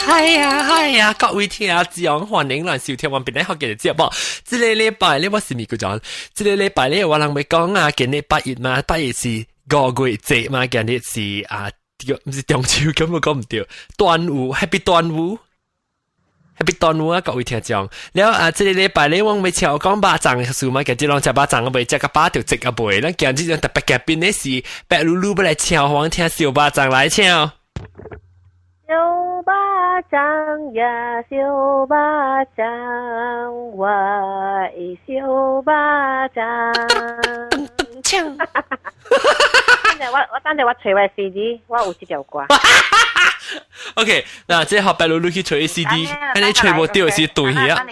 係啊係啊，各位聽眾歡迎來收聽我邊咧學嘅節目。這個禮拜咧我是咪個講？這個禮拜咧我人會講啊，今日八月嘛，八月是五月節嘛，今日是啊，毋是中秋，根本講毋對。端午，Happy 端午，Happy 端午啊！各位聽眾，了啊，這個禮拜咧我欲請講肉粽的事嘛，今日攏食肉粽啊未，食甲飽就食啊未。咱今日特別嘉賓的是白露露，欲來唱，予阮聽燒肉粽來唱。燒肉粽呀，燒肉粽，我愛燒肉粽。唱。等陣我等陣我揣我 CD，我有這條歌。 OK，嗱，這予白露露去揣 CD，按呢揣無著時斷去啊。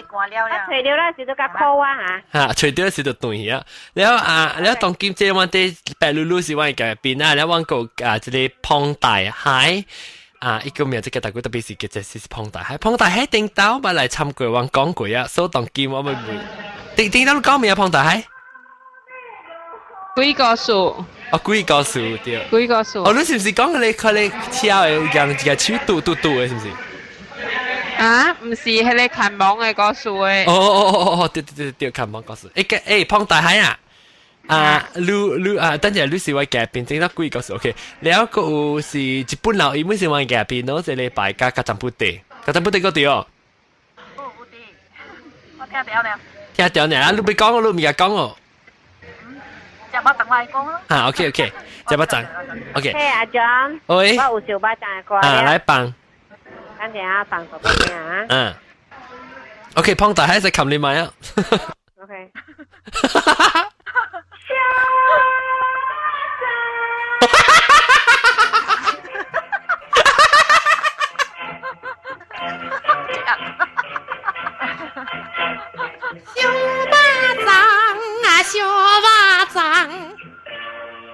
揣著啦，時就較 call 我嚇。嚇，揣著時就斷去啊。了啊，了當今這阮佇白露露是阮嘉賓啊，了阮閣啊，這個龐大海啊，伊個名這個大家特別是叫做是龐大海，龐大海頂頭捌來參過阮講過啊，所以當今我欲問，頂頂頭你講咩啊？龐大海？幾個數？哦，幾個數對。幾個數？哦，你是毋是講你看你車的用一個手拄拄拄的，是毋是？啊，毋是，彼个牽網的故事的。哦哦哦哦哦，對對對對，牽網故事。欸個欸，龐大海啊！啊，你你啊，等陣你是我嘉賓，整到幾個數，OK。了閣有是日本老伊本是我嘉賓，喏，這禮拜佮佮占卜地，佮占卜地閣對哦。有有佇，我聽著了。聽著呢，啊，你欲講，你毋講哦。食肉粽來講咯。啊，OK OK，食肉粽，OK。嘿，阿 John。喂。我有燒肉粽的歌。啊，來放。等陣啊，放個俾啊。嗯。OK，龐大海就冚你麥啊。 OK。燒肉粽。燒肉粽啊，燒肉粽，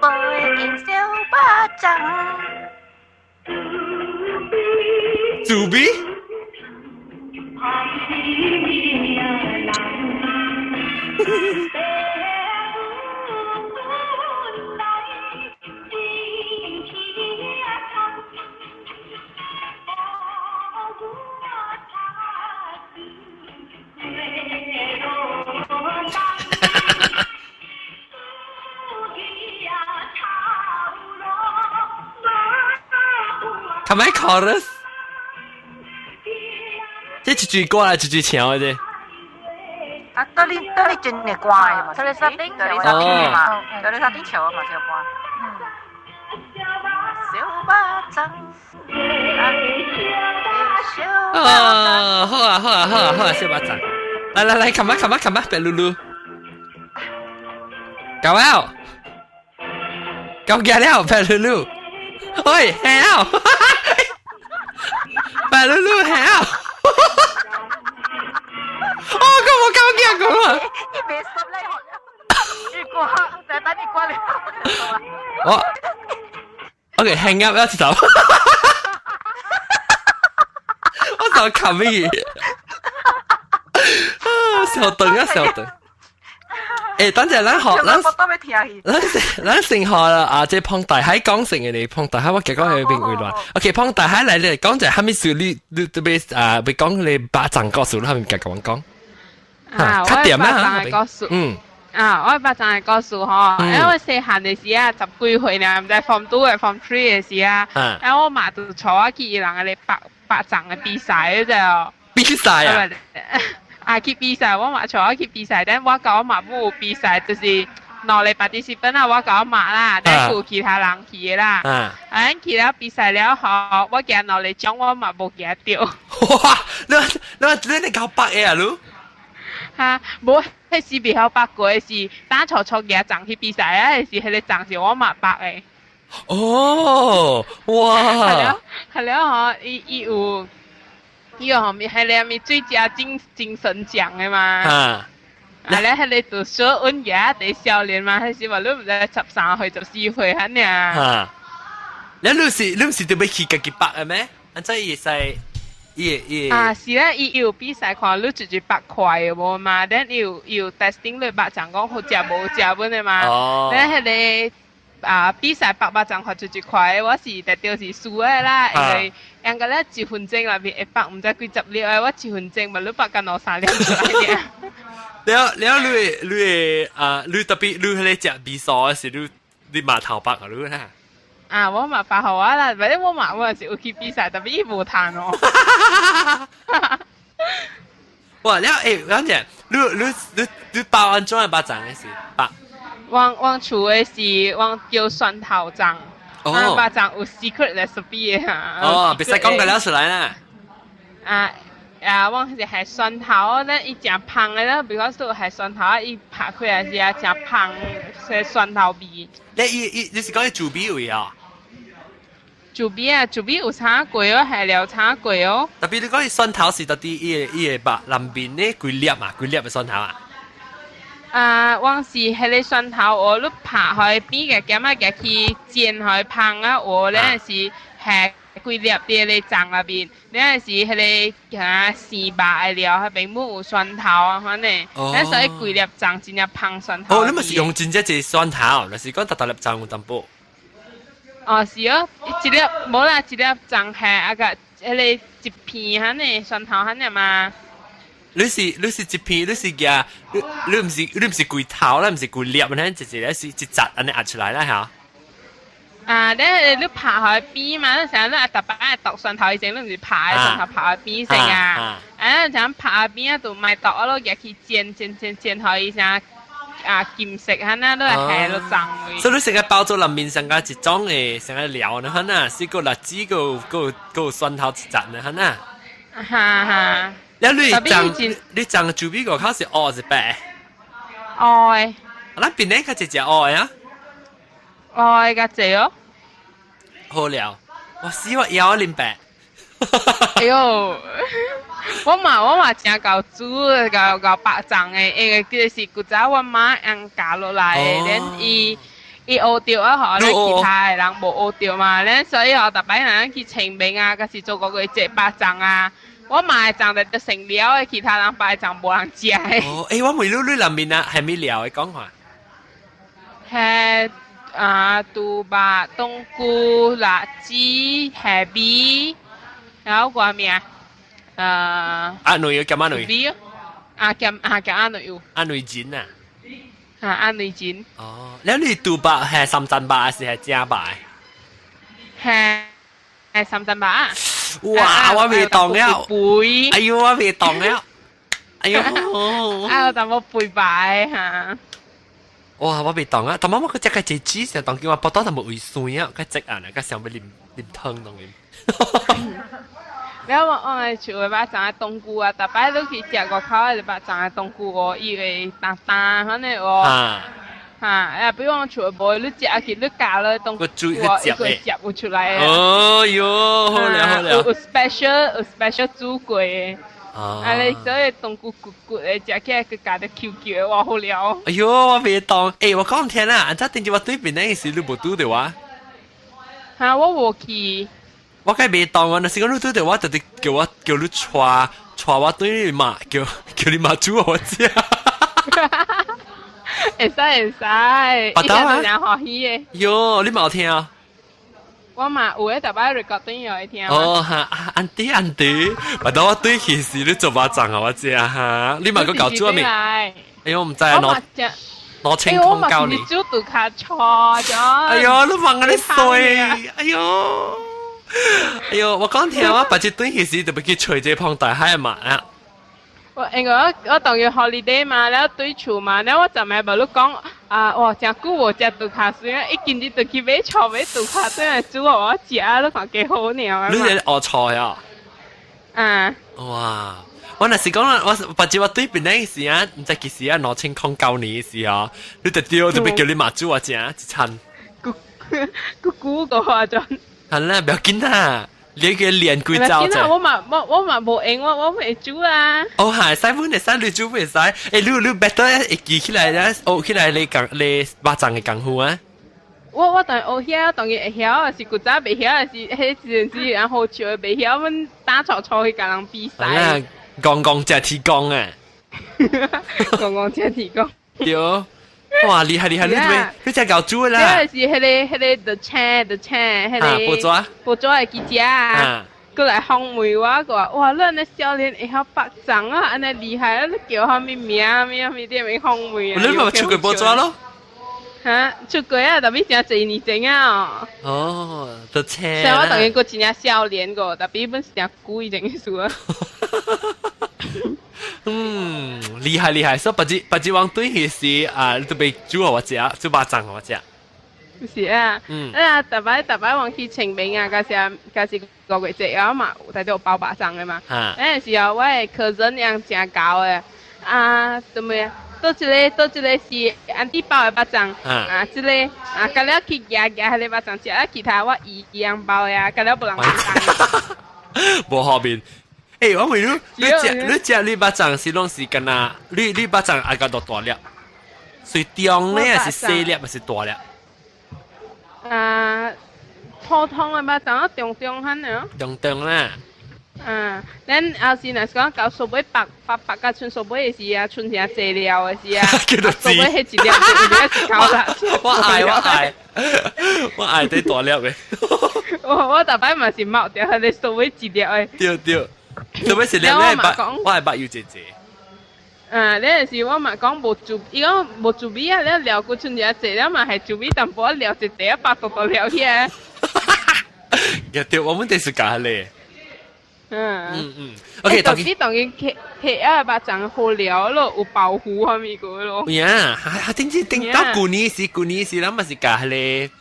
背燒肉粽。祖比。係咪 chorus？這一句歌來一句唱的啫。啊，到你到你真會歌的嘛？到你山頂，到你山頂嘛，到你山頂唱嘛是歌。燒肉粽，哦，好啊，好啊，好啊，好啊，燒肉粽。來來來，冚啊冚啊冚啊，白露露。搞了，搞結了，白露露。喂，好，白露露好。哦，咁我搞結講啊。你別濕咧，你掛，就等你掛了。我，OK，hang up 一走。我就冚你。稍等啊，稍等。欸，等陣咱學，咱咱咱先學啦。啊，這龐大海講成嘅你，龐大海我結果係變會亂。OK，龐大海來咧講者蝦米事？你你特別啊，欲講你肉粽故事，你係咪共阮講？啊，我肉粽的故事。啊，我肉粽的故事吼，因為細漢的時啊，十幾歲呢，毋知 form two 的 form three 的時啊，然後我媽就帶我去伊人的肉肉粽的比賽就。比賽啊？啊，去比賽，我媽帶我去比賽，但我佮我媽母比賽，就是兩個 participant 啊，我佮我媽啦，但有其他人去的啦。啊，去了比賽了後，我贏兩個獎，我嘛無贏著。哇！你你你你夠白的啊，你？哈，無，彼時袂曉縛過，是當初初舉粽去比賽啊，是彼个粽是我媽縛的。哦，哇！係了，係了吼，伊伊有。伊個後面彼个物最佳精精神獎的嘛，啊，咧彼个就小穩贏佇少年嘛，彼時嘛你毋知13歲14歲遐爾。啊，你你是你毋是著欲去家己縛的咩？按怎伊會使伊伊啊，是啦，伊有比賽看你直接縛快的無嘛，then 伊有伊有 testing 你縛粽講好食無食本的嘛，then 彼个。啊比賽百肉粽發出一塊，我是特著是輸的啦，因為應該咧一分鐘內面會百毋知幾十粒的，我一分鐘嘛你百干兩三粒出來爾。了了，你會啊，你特別你彼個食味素的時，你嘛頭百啊，你啦。啊，我嘛發予我啦，反正我嘛我是有去比賽，但是伊無趁哦。哇！了欸，講者，你包按怎的肉粽的是包？阮厝的是阮叫蒜頭粽，啊肉粽有 secret recipe 的哈。哦，袂使講個了出來啦。啊啊，阮是係蒜頭，咱伊誠芳的啦，比如講說係蒜頭，伊拍開來是啊，誠芳，是蒜頭味。你伊伊你是講伊煮味味啊？煮味啊，煮味有炒過哦，係料炒過哦。特別你講伊蒜頭是到底伊個肉內面的幾粒啊？幾粒的蒜頭啊？啊，阮是彼个蒜頭，哦，你拍開邊個減仔夾去煎予芳啊，哦，咧是下幾粒佇个粽內面，咧是彼个啊生肉的料，彼邊有蒜頭啊，反正，咱所以規粒粽真正芳蒜頭。哦，你嘛是用真正一蒜頭，就是講逐逐粒粽有淡薄。哦，是哦，一粒無啦，一粒粽下啊個，彼个一片按呢蒜頭按呢嘛。你是一片，你是夾，你毋是規頭啦，毋是規粒呢，一一個是一紮按呢壓出來啦嚇。啊，你拍開邊嘛，你成日你逐擺剁蒜頭以前，你毋是拍蒜頭拍開邊先啊？啊，像拍開邊啊，就莫剁咯，夾去煎煎煎煎予伊啥啊金色，按呢，你下落粽位。所以你成個包做內面上個一種的成個料呢，哈呐，是個辣子個個個蒜頭一紮呢，哈呐。哈哈。了你粽你粽煮味個口是烏是白？烏的。咱邊咧較濟食烏的啊？烏的較濟哦。好了，我死我枵啉白。哎喲，我嘛誠𠢕煮，𠢕𠢕肉粽的，因為這個是古早我媽用教落來的，連伊學著啊，吼，咱其他的人無學著嘛，咱所以吼，逐擺若去清明啊，抑是做五月節肉粽啊，我媽的粽就成料的，其他人包粽無人食的。哦，欸，我問你，你內面啊係咩料的講話？係啊，豬肉、冬菇、辣子、蝦米，然後個咩啊？鴨卵有鹹鴨卵？啊，鹹啊鹹鴨卵有。鴨卵煎啊？啊，鴨卵煎。哦，了你豬肉係三層肉還是係正肉？係三層肉。哇！我袂當了。肥。哎喲，我袂當了。哎喲。啊，淡薄肥白哈。哇！我袂當啊，但我個食個這煮成當叫我腹肚淡薄胃酸啊，較積啊，較想欲啉啉湯當然。了我愛厝的肉粽的冬菇啊，逐擺你去食外口的肉粽的冬菇哦，伊會澹澹按呢哦。哈，啊，比如講厝的無，你食去你加落冬菇，伊個汁有出來的。哦喲，好了好了。有 special 有 special 煮過的。啊！你所以冬菇骨骨的，食起來閣加得 Q Q 的，哇好料！哎喲，我袂當，欸，我講聽啦，按怎頂日我對面那時你無拄著我？哈，我無去。我梗袂當啊！若是講你拄著我，特別叫我叫你帶帶我對你媽，叫你媽煮予我食。會使會使，伊聽真歡喜的。喲，你嘛有聽啊？我嘛有誒，逐擺 record 轉予會聽。哦哈，auntie auntie，巴肚我對去時你做肉粽予我食哈，你嘛閣𠢕煮未？哎喲，我毋知啊，2009年。煮拄較錯咗。哎喲，你問我你衰，哎喲，哎喲，我講聽我別日轉去時就欲去揣這個澎大海嘛啊。我因為我當日 holiday 嘛，了對厝嘛，了我昨暝無你講啊，哇，誠久無食杜卡水，一今日就去買菜買杜卡轉來煮予我食，你看幾好爾。你是學菜啊？啊。哇！我若是講我別日我對面那時啊，毋知幾時啊，2009年時啊，你就對就欲叫你媽煮我食一餐。姑姑姑個話陣。係啦，不要緊啦，你個練幾招啫。我嘛我嘛無閒，我袂煮啊。哦，係，使阮會使，你煮會使。欸，你 better 會記起來咧，學起來你講你肉粽的功夫啊。我當然學曉，當然會曉，是古早袂曉，是彼陣時然後笑的袂曉，阮膽粗粗去共人比賽。啊，戇戇食天公啊！戇戇食天公。對。哇，厲害厲害！你做你真夠煮啦！這是彼個 The Chair The Chair 彼個報紙報紙的記者啊，過來訪問我，佢話：哇，你按呢少年會曉肉粽啊，按呢厲害啊！你叫啥物名？啥物啥物點會訪問啊？你咪出過報紙咯？嚇，出過啊，特別真濟年前啊。哦，The Chair。所以我當然閣真正少年個，特別本是真久以前的事啊。嗯，厲害厲害，所以白日白日王對彼時啊，你都欲煮予我食，煮肉粽予我食。是啊，啊，逐擺逐擺往去清明啊，佮是佮是五月節啊嘛，有在有包肉粽的嘛。彼個時候我的 cousin 樣誠𠢕的，啊，怎麼樣？佗一個是 auntie 包的肉粽，啊，這個啊，佮了去夾夾彼個肉粽食，啊，其他我姨樣包的啊，佮了無人擔。無好面。欸，我問你，你食你肉粽是攏是敢若，你肉粽愛較多大粒？是中咧，還是細粒，還是大粒？啊，普通的肉粽中中款的。中中啦。啊，咱後時若是講到數尾白白白甲剩數尾的時啊，剩誠濟料的時啊，數尾彼一粒就有是夠啦。我愛我愛，我愛對大粒的。我逐擺嘛是冒著彼个數尾一粒的。對對。做咩是粒咧？白，我係白要姐姐。啊，你時我嘛講無煮，伊講無煮味啊，你料閣剩誠濟了嘛係煮味淡薄仔料一塊仔白獨獨料起來。也對，我們就是教咧。嗯嗯，OK，當你當佢客客啊，肉粽好料咯，有包袱啥物個咯。呀，哈，頂次頂到舊年時，舊年時，咱嘛是教彼个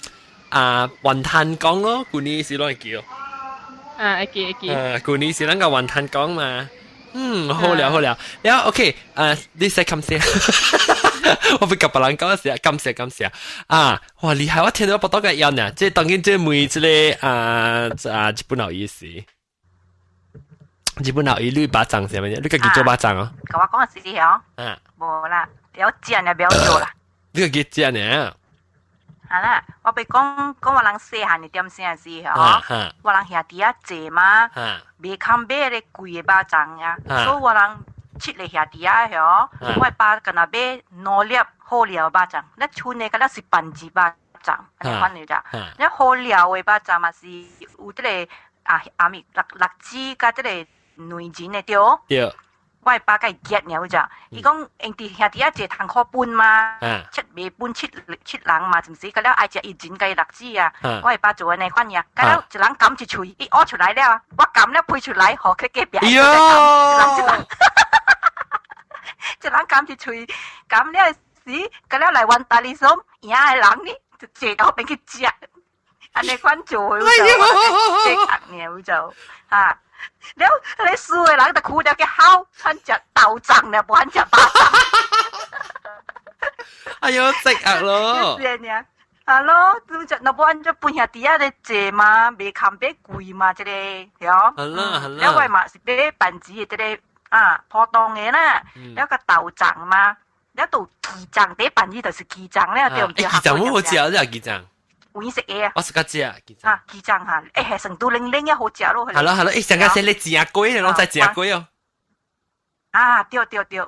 啊雲吞講咯，舊年時攏會記。啊，會記會記。啊，舊年時咱個雲吞講嘛。嗯，好了好了，了 OK，啊，你使感謝，我欲共別人講時，感謝感謝。啊，哇，厲害！我聽到腹肚個枵呢，這當然這問這个啊啊，日本老意思。日本老伊你肉粽啥物？你家己做肉粽哦？共我講時哦。啊。無啦，曉煎也袂曉做啦。你家己煎呢？啊啦，我欲講講我人細漢的點聲時吼，我人兄弟仔濟嘛，袂堪買彼个貴的肉粽啊，所以我人七个兄弟仔吼，我爸干焦買兩粒好料肉粽，咱剩的敢若是番薯肉粽，按呢款的咋？咱好料的肉粽嘛是有這个啊阿米栗栗子佮這個杏仁的對。對。我爸共伊夾爾咋？伊講因佇兄弟仔濟通好分嘛，七袂分七七人嘛，是毋是？佮了愛食薏仁佮栗子啊，我爸做按呢款爾，佮了一人含一喙，伊挖出來了，我含了飛出來，予去隔壁，一人一人，一人含一喙，含了時，佮了來彎大力松，贏的人呢，就坐到彼邊去食，按呢款做，就這就哈。了，彼輸的人就哭了去哭，喊食豆粽了，無喊食肉粽。哎喲，食壓咯。是爾，啊咯，就食若無按怎分兄弟仔咧濟嘛，袂堪買貴嘛，這個對。好啦好啦。了我嘛是買番薯的這个啊，普通的啦，了個豆粽嘛，了都雞粽，第番薯就是雞粽了，對毋對？雞粽我好食，這雞粽。有色的啊！我是較食雞粽。啊，雞粽哈，欸，係成都冷冷也好食咯。係咯係咯，欸，上個先你煎粿，你攏知煎粿哦。啊，對對對，佇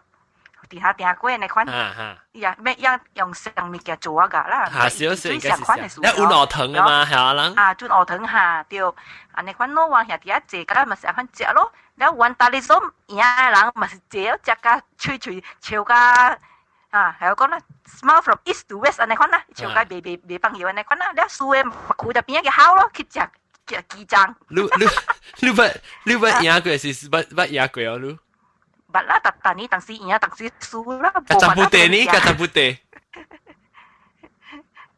遐訂粿那款。啊哈。呀，欲用用啥物件做啊個啦？哈，少少應該是。那有芋糖的嘛，係啊人。啊，煮芋糖哈，對。按呢款咯，我兄弟仔濟，敢若嘛是按款食咯。了，阮大力所贏的人嘛是濟，食甲喙喙笑甲。啊，還有講啦，smile from east to west 按呢款啦，笑甲袂袂袂放棄按呢款啦，了輸的跍佇邊仔去哭咯，去食食雞粽。你捌你捌贏過是捌贏過哦？你？捌啦，逐逐年當時贏，當時輸啦。甲十不地呢？甲十不地。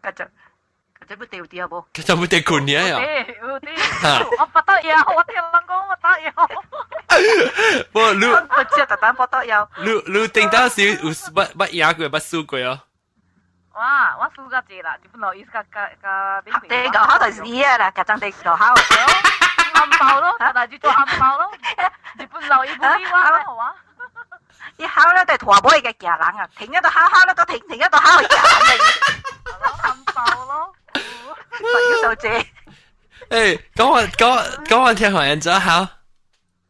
甲十甲十不地有佇無？甲十不地困爾呀？有佇，我腹肚枵，我聽人講我肚枵。無你，我食逐單腹肚枵。你頂當時有捌捌贏過，捌輸過哦？哇！我輸較濟啦，日本老伊較較較第五號就是伊啊啦，甲張第五號。紅包咯，大就做紅包咯。日本老伊不理我，好啊。伊好了，就拖尾個行人啊，停一度好好了，都停停一度好行人。紅包咯，要做這。欸，講我講講我聽好，人知好。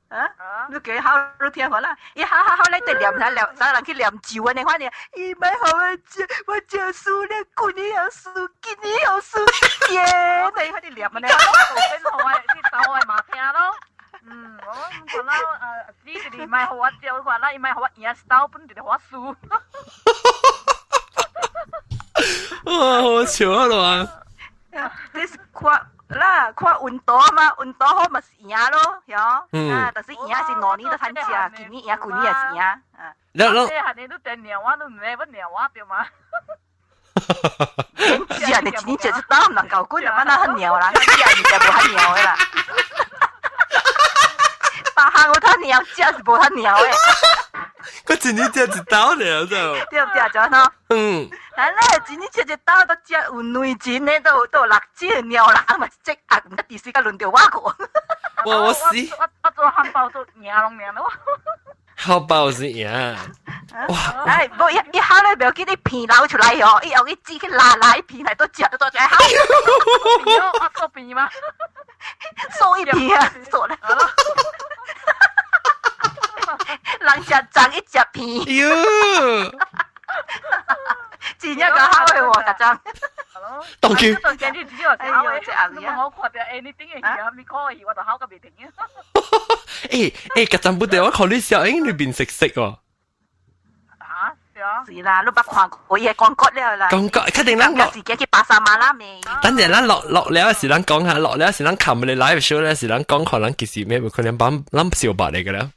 啊？你幾好你聽好啦，伊好好好咧，對念下念，啥人去念咒啊？你看你，伊莫予我食，我食輸咧，舊年又輸，今年又輸，耶！你開始念啊你。變好啊，你豆我嘛聽咯。嗯，我講啦，誒，只就是莫予我食，我啦，伊莫予我贏一刀，本就是予我輸。哇，好笑啊，老王。這是看啦，看運動嘛，運動好嘛是贏咯，曉？啊，但是贏是2年都趁食，今年贏，舊年也是贏。啊。你你。這下年你電尿我，你唔會要尿我對嗎？食你一年食一刀，唔能夠滾啊！哪很尿啦，食你食無很尿的啦。別項有較尿，食是無較尿的。佢一年食一刀爾就。對不對？就喏。嗯。啊咧，一年食一刀都食有兩錢的，都有六隻尿人嘛，這啊，毋知第時才輪著我個。我我死。我做漢堡做贏攏贏咯。漢堡是贏。哇！哎，無伊伊好咧，袂要緊，伊片流出來哦，伊用伊指去拉拉伊片來都食，都食好。我做片嗎？做一片啊，做咧。人食粽伊食片。喲！真正夠好的喎，逐張。當佢。當今你自己話食好的，你問我看到 anything 的魚，咪可以，我就好個袂停啊。欸欸，曱陣不對，我看你小英裏邊食食哦。啊，是啊。是啦，你捌看過伊的廣告了啦。廣告，確定咱落。自己去巴沙馬拉未？等陣咱落落了時，咱講下，落了時，咱琴日 live show 咧時，咱講可能其實咩，可能咱咱小白嚟嘅啦。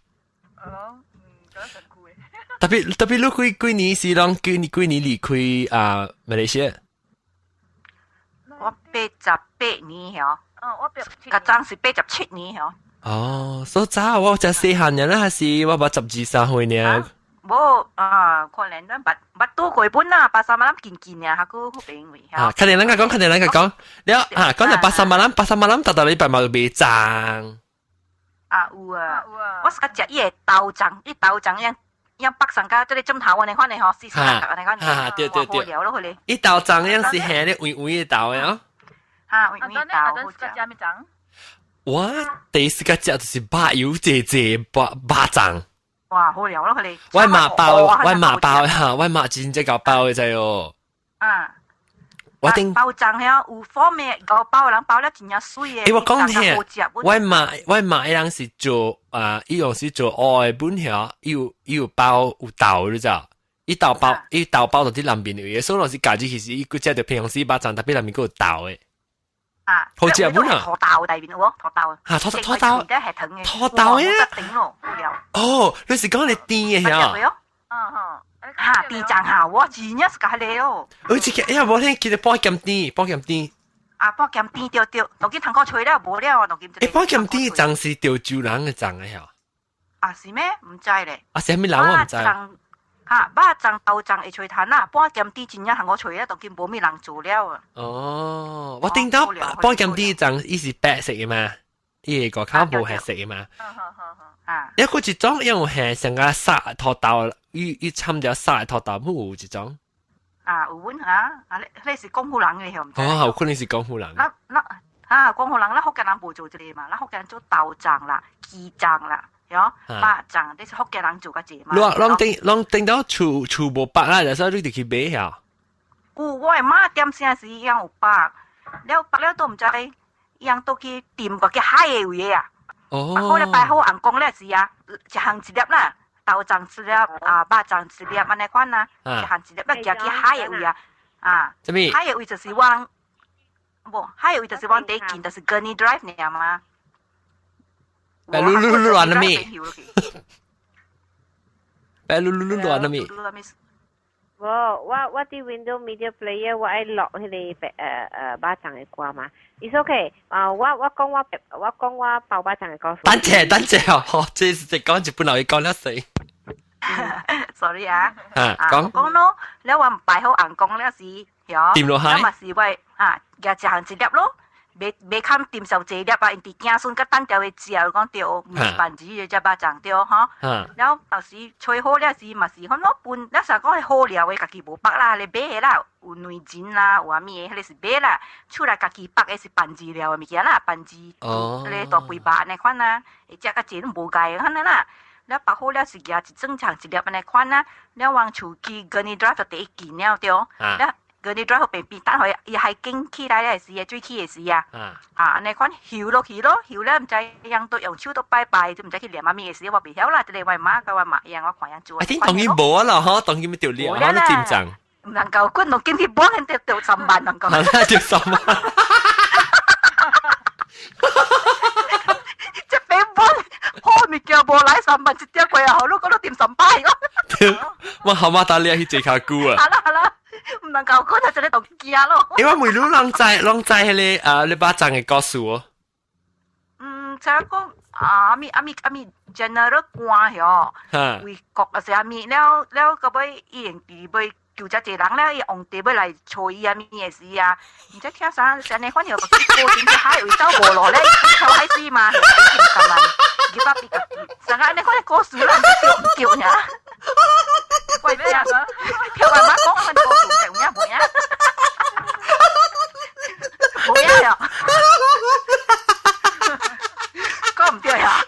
哦，嗯，覺得真酷嘅。特別特別，你幾幾年是啷幾年幾年離開啊馬來西亞？我88年曉。哦，我87。曱陣是87年曉。哦，所以早我才細漢呢，還是我捌12、13歲呢。無啊，可能咱捌捌倒過本啦，巴沙馬蘭近近爾，還閣好邊位。啊，肯定咱講，肯定咱講，了啊，講到巴沙馬蘭，巴沙馬蘭逐逐禮拜嘛賣粽。啊有啊，我是較食伊的豆粽，伊豆粽樣樣北上甲這個針頭安尼款的吼，四四角角按呢款。啊，對對對。好料咯，彼個。伊豆粽樣是下咧圓圓的豆的哦。哈，圓圓豆好食。我第一次食就是肉油濟濟肉肉粽。哇，好料咯，彼個。我媽包，我媽包哈，我媽真正𠢕包的知哦。啊。我頂包粽遐有方面𠢕包人包了真正媠的。欸，我講聽，我媽我媽伊人是做啊，伊用是做烏的本曉，伊有包有豆，你知？伊豆包伊豆包到佇南邊位，所以若是家己其實伊閣食著平常時肉粽，特別內面閣有豆的。啊，好食本啊！土豆內面有無？土豆。嚇，土土豆。土豆呀！哦，你是講你甜的遐？嗯哼。嚇，甜粽嚇，我真正是較彼個哦。我這個哎呀，無聽記得半鹹甜，半鹹甜。啊，半鹹甜對對，當今通好揣了無了啊，當今。欸，半鹹甜粽是潮州人的粽的遐？啊，是咩？毋知咧。啊，是啥物人我毋知。哈，肉粽豆粽會揣趁啊，半鹹甜真正通好揣啊，當今無物人做了啊。哦，我頂到半鹹甜粽伊是白色的嘛，伊個較無黑色的嘛。啊。一個一種因為係成個沙土豆，伊伊摻著沙土豆，有一種。啊，有阮啊，啊，你是廣府人的曉毋知？哦，有可能是廣府人。那那啊，廣府人，咱福建人無做這個嘛，咱福建人做豆粽啦、雞粽啦。喲，肉粽，這是福建人做較濟嘛。攏攏頂攏頂到厝厝無肉啦，就所以你就去買遐。有，我的媽點聲時伊樣有肉，了肉了都毋知，伊樣倒去掂過去海的位的啊。哦。好咧，擺好尪公了是啊，一項一粒啦，豆粽一粒啊，肉粽一粒，按呢款啊，一項一粒，要行去海的位啊，啊。啥物？海的位就是我，無海的位就是阮第近，就是 Gurney Drive 爾嘛。白嚕嚕嚕亂了咪？白嚕嚕嚕亂了咪？無，我我佇 Windows Media Player 我愛錄彼個肉粽的歌嘛。It's okay，啊，我我講我我講我包肉粽的故事。等者等者哦，好，這是講一本來講了死。 Sorry 啊，啊講講咯，了我擺好尪公了時，曉，掂落海，嘛是我啊，舉一項一粒咯，袂袂堪掂受這粒啊，因佇子孫佮等著會食，講對，毋是辦子的隻肉粽對吼。了後當時揣好了時嘛是，反正分，了啥講好料的家己無縛啦，咧買的啦，有內仁啦，有啥物的，彼个是買啦，出來家己縛的是辦子料的物件啦，辦子，彼个大肥肉按呢款啊，會食較濟攏無礙款啦。了縛好了是舉一整場一粒按呢款啊，了往厝去 Gurney Drive 就第一見了對，了 Gurney Drive 邊邊等予伊海景起來的時，水起的時啊，啊按呢款游落去咯，游了毋知樣都用手都拜拜，就毋知去念啥物的時，我袂曉啦，這个我媽佮我媽一樣，我看樣做。 I think 當然無啊啦，嗬，當然咪掉料，嗬，你點正？毋能夠，滾到今天幫人掉3萬能夠。係啦，掉3萬。這邊幫好物件無來3萬，一點過啊，好，你講到掂3百個。我好媽打你去坐卡久啊。好啦好啦，毋能夠講就這個都驚咯。因為每路人知，攏知彼个啊，你巴掌的故事哦。嗯，聽講啊，阿咪阿咪阿咪 general 官嗬，為國啊啥物了了，到尾伊用佇尾救遮濟人了，伊皇帝欲來揣伊啊物的時啊，毋知聽啥，啥呢？反正個過程就海位走無路咧，跳海水嘛，十萬，入百比家己，啥個按呢款的故事啦，毋知對毋對爾？喂，咩啊？聽我媽講啊，故事有影無影？無影呀？講毋對呀？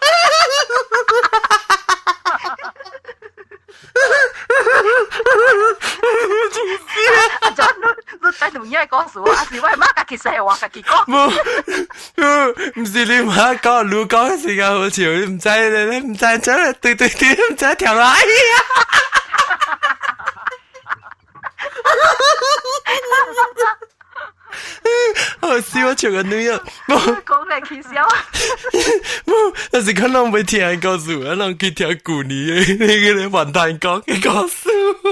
阿john，你你知有影故事，還是我媽家己說話，家己講？無，毋是你媽講，你講時間好笑，你毋知你毋知真係對對對，毋知跳落，哎呀！好笑我笑個女人，講嚟起笑。無，但是可能袂聽故事，可能去聽舊年的那個咧雲吞講的故事，毋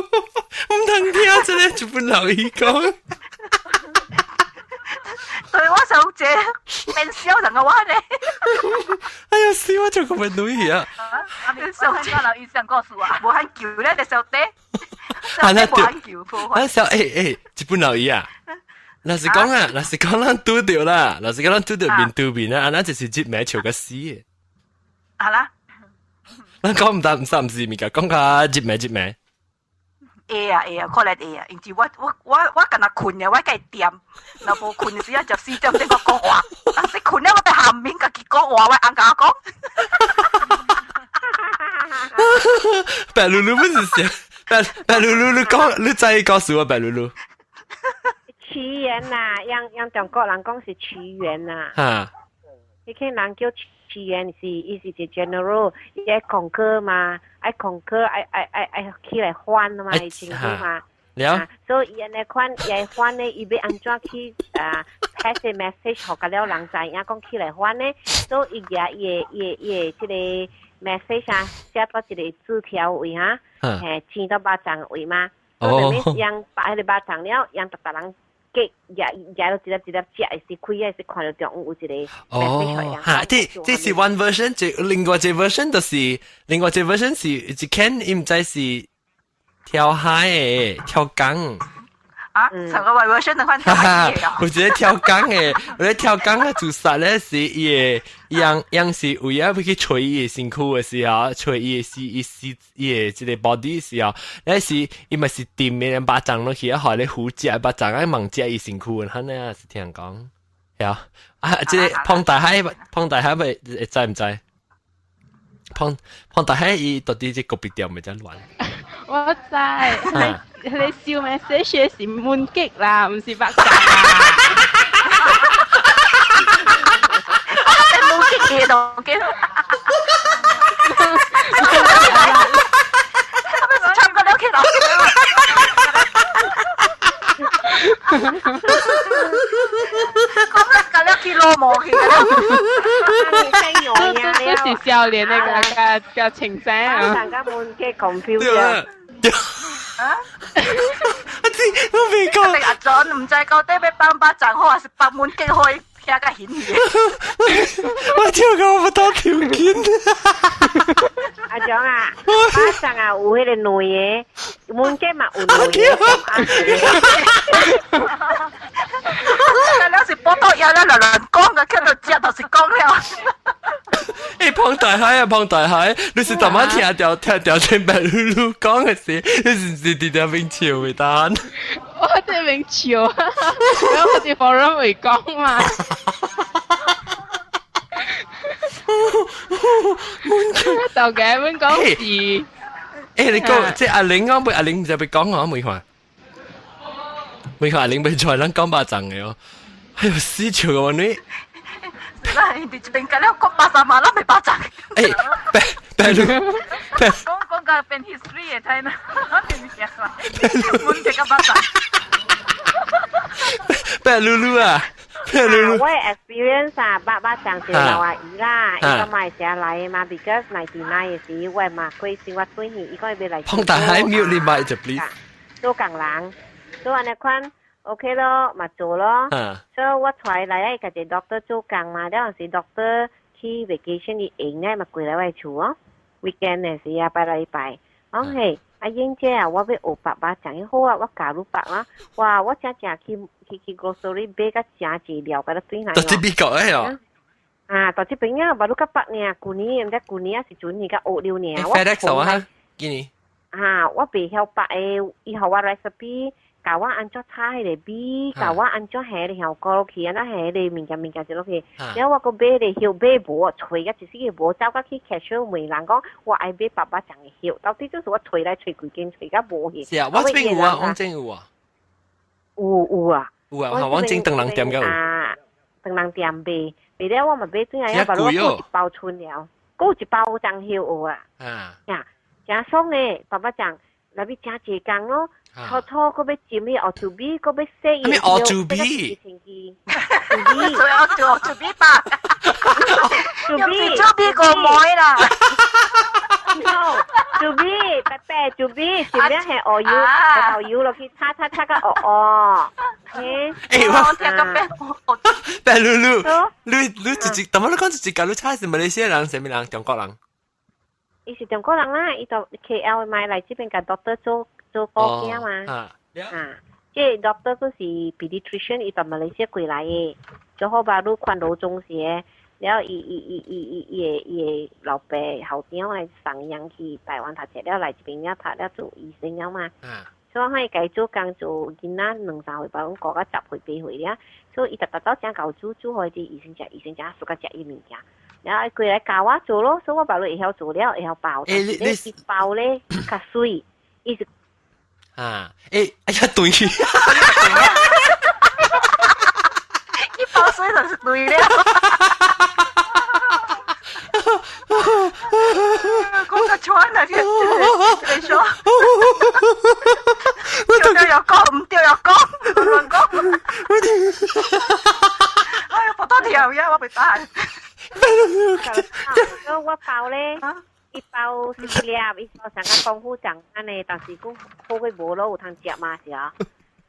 通聽這個日本老伊講。對我小姐變小人個話咧。哎呀，死我做個乜女啊！小姐老醫生故事啊，無喊救咧，就小姐。啊，那對，啊小欸，日本老伊啊。若是講啊，若是講咱拄著啦，若是講咱拄著面對面啊，咱就是接名笑個死的。好啦，咱講毋得毋三毋四物件，講較接名接名。會啊會啊，可能會啊，因為我敢若睏的，我會掂，若無睏的時陣14點鐘我講話，但是睏了我佇下面家己講話，我翁共我講。白露露不是想白白露露，你講你知告訴我白露露。屈原呐，用用中國人講是屈原呐。哈。彼個人叫屈原是，伊是一個 general，伊愛 conquer 嘛，愛 conquer，愛愛愛愛起來反嘛，伊清楚嘛。了。所以伊按呢款，伊愛反呢，伊欲按怎去啊 pass 個 message 予甲了人知影講起來反呢？所以伊舉伊个伊個伊个這個 message 啊，寫到一個紙條位哈，嘿，剪到肉粽位嘛。哦。所以用擺彼個肉粽了，用逐逐人。給也也都一粒一粒食，是開的，是看到中有一個哦，哈，這這是 one version，這另外一個 version 就是另外一個 version 是一間伊毋知是跳海的跳江。啊，上個 version 的款跳海的有一個跳江的，有一個跳江啊，自殺咧是伊的，樣樣是為了欲去揣伊的身軀的時候，揣伊的死伊死伊的這個 body 的時候，那是伊嘛是掂的肉粽落去，啊，予咧虎食肉粽啊，猛食伊身軀，按呢是聽講，係啊，啊，這個龐大海，龐大海會會知毋知？龐龐大海伊到底這個別調咪真亂？我知，你笑咩？寫寫是悶激啦，毋是白講啦。悶激嘅東西。唱歌了去啦。講了去落毛去啦。這是少年的個個個情倆啊。大家悶激 confuse 啊。啊！阿姊，我未講。阿john 毋知到底欲放肉粽好，還是放悶激好，聽較顯去。我跳到我不當條件。阿john啊，肉粽啊有彼個軟的，悶激嘛有軟的。了是保我都有咧來來講嘅，佢就接就是講了。欸，胖大海啊，胖大海，你是怎麼聽到聽到聽白嚕嚕講嘅時，你是唔是佇遐邊笑嘅單？我佇邊笑，我佇 forum 會講嘛。豆嘅阮講是，欸，你講即阿玲講，阿玲唔知欲講我未看，未看阿玲欲出來咱講巴掌嘅哦。哎呦，死笑我女！啦，你這邊講了講巴掌嘛，咱袂巴掌。欸，白白嚕，講講個變 history 嘅睇呢，變物件啦，阮這個巴掌。白嚕嚕啊！白嚕嚕。我 experience 啊，爸爸上是老阿姨啦，伊個嘛會成來嘛，because 99 嘅時，我嘛過生活轉去，伊講伊欲來。胖大海 mute 你麥就 please。做工人，做按呢款 OK 咯，嘛做咯。所以我出來來家己 doctor 做工嘛，了時 doctor 去 vacation 伊閒咧嘛過來我厝哦。weekend 嘅時啊，拜禮拜，講嘿，阿英姐啊，我欲學白肉醬，好啊，我教你白啦。哇，我正正去去去 grocery 買甲誠濟料，共你轉來。到這美國的哦。啊，到這邊啊，捌你較白爾，舊年毋知舊年還是前年較學了爾。我 FedEx 啊，今年。啊，我袂曉白的，伊予我 recipe，教我按怎炒彼個米，教我按怎下個效果落去，按怎下彼個物件物件就落去。了我閣買個葉買無，揣甲一時個無，走到去 cashier 問人講，我愛買白肉醬的葉，到底就是我揣來揣幾間，揣甲無去。是啊，我這邊有啊，我這有啊。有有啊。有啊，我這長人店閣有。啊，長人店賣，賣了我嘛買轉來，把我閣一包剩了，閣有一包樟葉有啊。啊。呀，誠爽的，白肉醬，內面誠濟工咯。初初閣欲浸彼烏豬米，閣欲洗伊。咩烏豬米？豬米，做做豬米吧。豬米，豬米個妹啦。 No，豬米，白白豬米，前面係鵝油，豆油落去炒炒炒個鵝鵝。欸，我聽個白白嚕嚕，你你直接，怎麼你講直接講你炒是馬來西亞人，啥物人？中國人？伊是中國人啦，伊到 KL 買來這邊共 doctor 做做顧囝嘛。啊，這 doctor 閣是 pediatrician，伊到馬來西亞過來的，就好巴魯寬柔中學，了伊伊伊伊伊伊的伊的老爸校長來送伊去台灣讀冊了，來這邊了讀了做醫生了嘛。所以伊家做工做囡仔兩三歲，包講過到十歲八歲了，所以伊逐逐走正𠢕煮煮予這醫生食，醫生食熟甲食伊物件。然後伊過來教我做咯，所以我爸會曉做了，會曉包。欸，你你一包咧較媠，伊是啊，欸，哎呀對，一包水就是對了。講個穿啊，這個說，對又講，唔對又講，亂講。哎呀，好多條呀，我被打。所以我包咧，一包十粒，一包上個功夫醬按呢，但是講好過無咯，有通食嘛是啊。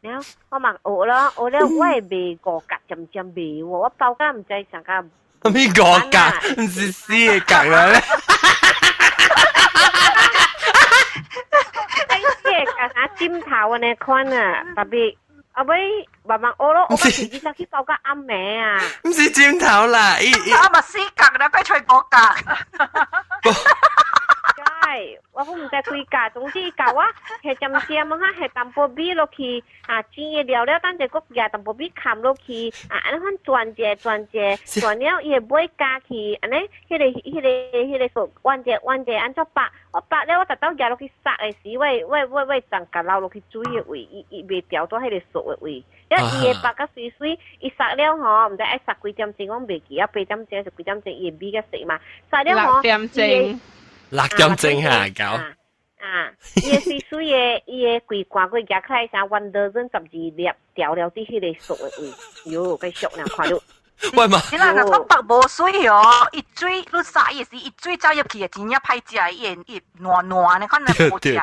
然後我嘛學咯，學了我會賣五角尖尖賣喎，我包甲毋知上個。咩五角？毋是四個角啦咩？四個角啥枕頭按呢款啊，特別後尾慢慢學咯，學到自己才去包甲暗暝啊。毋是枕頭啦，伊伊。啊嘛四角啦，快吹五角。對，我閣毋知幾角，總之伊教我下尖尖啊，下淡薄米落去，啊煎的料了，等下閣夾淡薄米崁落去，啊按呢款轉者轉者，轉了伊會尾加去，按呢，彼個彼個彼個數彎者彎者按怎掰，我掰了我逐擺夾落去殺的時，我我我我層夾流落去水的位，伊伊袂掉到彼個熟的位，了伊會掰甲媠媠，伊殺了吼，毋知愛殺幾點鐘，我袂記啊，八點鐘還是幾點鐘，伊會米較細嘛，殺了吼，六點鐘。六點鐘哈，搞。啊，伊個媠媠的，伊個規罐過夾起來啥，one dozen 12粒，掉了佇彼個熟的位，喲，該俗了，看著。喂嘛，你若講白無水哦，伊水你殺伊時，伊水走入去會真正歹食，伊會伊爛爛的，可能無食的。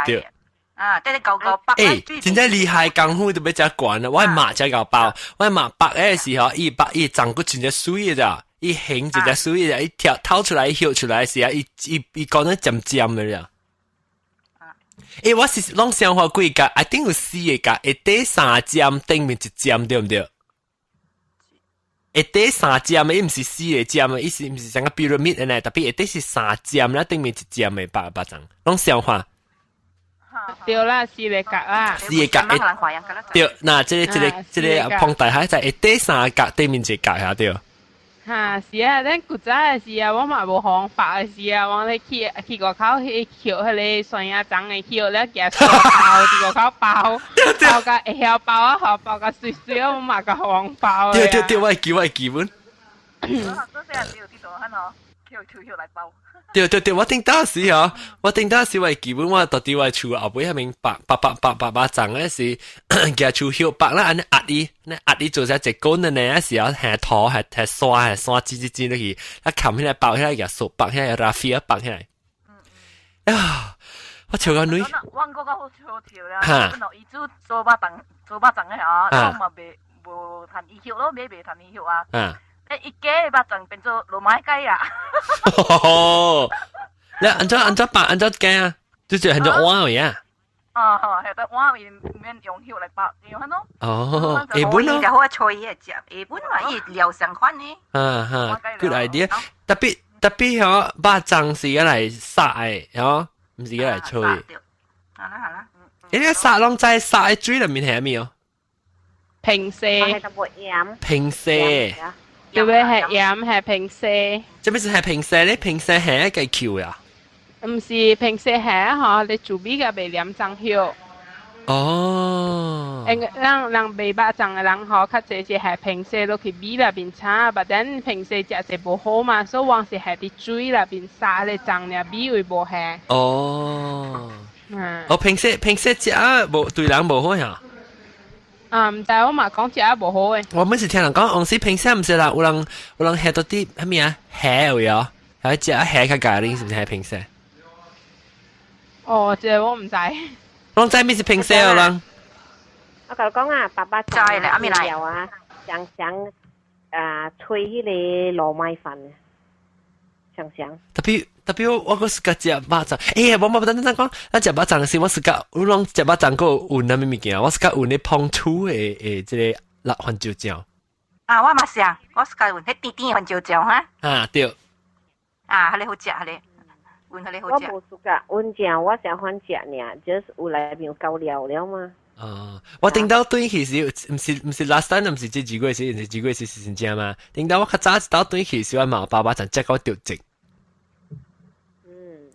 啊，對你搞搞白。欸，真正厲害功夫都欲遮懸啦！我媽才𠢕包，我媽白的時候，伊白伊長骨真正媠的咋，伊形真正媠的，伊跳掏出來葉出來時啊，伊伊伊講得尖尖的啦。欸，我是攏想法幾角，I think 有四個角，下底三尖，頂面一尖，對毋對？下底三尖的，伊毋是四個尖的，伊是毋是像個 pyramid 呢？特別下底是三尖啦，頂面一尖的肉肉粽，攏相反。對啦，四個角啦。四個角。對，嗱，這個膨大海就下底三角，對面一個角下對。哈，是啊，咱古早的時啊，我嘛無方法的時啊，我咧去去外口去抾彼個酸仔粽的抾了，夾包佇外口包，包甲會曉包啊，好包甲媠媠，我嘛共黃包。對對對，我會記本。抾來包。對對對，我頂當時哦，我頂當時我會記本，我到佇我厝後尾遐面白白白白白白粽咧是夾樹葉白啦，按呢壓伊，呢壓伊做成一滾的呢，時候下土下下沙下沙擠擠擠落去，啊冚起來包起來，夾塑包起來，raffia 包起來。呀，我笑個女。我閣較好笑笑啦，伊煮做肉粽做肉粽的吼，我嘛袂無趁伊葉咯，買袂趁伊葉啊。一家肉粽變做糯米雞啊！你按怎按怎辦按怎加啊？就是很多碗位啊。啊，係得碗位免用葉來包，用很咯。哦，下本咯。就好吹嘅食，下本嘛伊料相款呢。啊哈，good idea。特別特別嗬，肉粽是愛來煠的，嗬，毋是愛來吹。好啦好啦。欸，你煠攏知煠的水裡面係咩哦？平瀉。平瀉。對不對？係鹽係平瀉。這邊是係平瀉咧？平瀉係一個球呀？毋是平瀉係吼，你煮米個袂黏粽葉。哦。因人人賣肉粽的人吼，較濟是下平瀉落去米內面炒，but then 平瀉食濟無好嘛，所以往是下佇水內面煠咧粽爾米味無下。哦。嗯。哦，平瀉平瀉食無對人無好呀？啊，毋知我嘛講食無好誒。我每次聽人講，往時平瀉毋是啦，有人有人下到啲啥物啊？蝦有啊，係食蝦較咖喱，是毋是下平瀉？哦，這個我毋知。攏知咩是平瀉哦，人？我共你講啊，爸爸知咧，阿咪來啊，想想啊，吹彼個糯米飯，想想。特別特別我我閣是食肉粽，欸，我冇等等講，咱食肉粽時，我是佮我攏食肉粽閣有混啥物物件，我是佮混咧膨醋的的這個辣番椒醬。啊，我嘛是啊，我是佮混彼甜甜的番椒醬哈。啊，對。啊，彼個好食，彼個混彼個好食。我無 suka 混醬，我喜歡食爾，就是有內面有夠料了嘛。哦，我頂到轉去時，毋是毋是 last time，毋是這幾個月時，毋是幾個月時是真正嘛。頂到我較早一道轉去時，我嘛爸爸就食到著疾。嗯。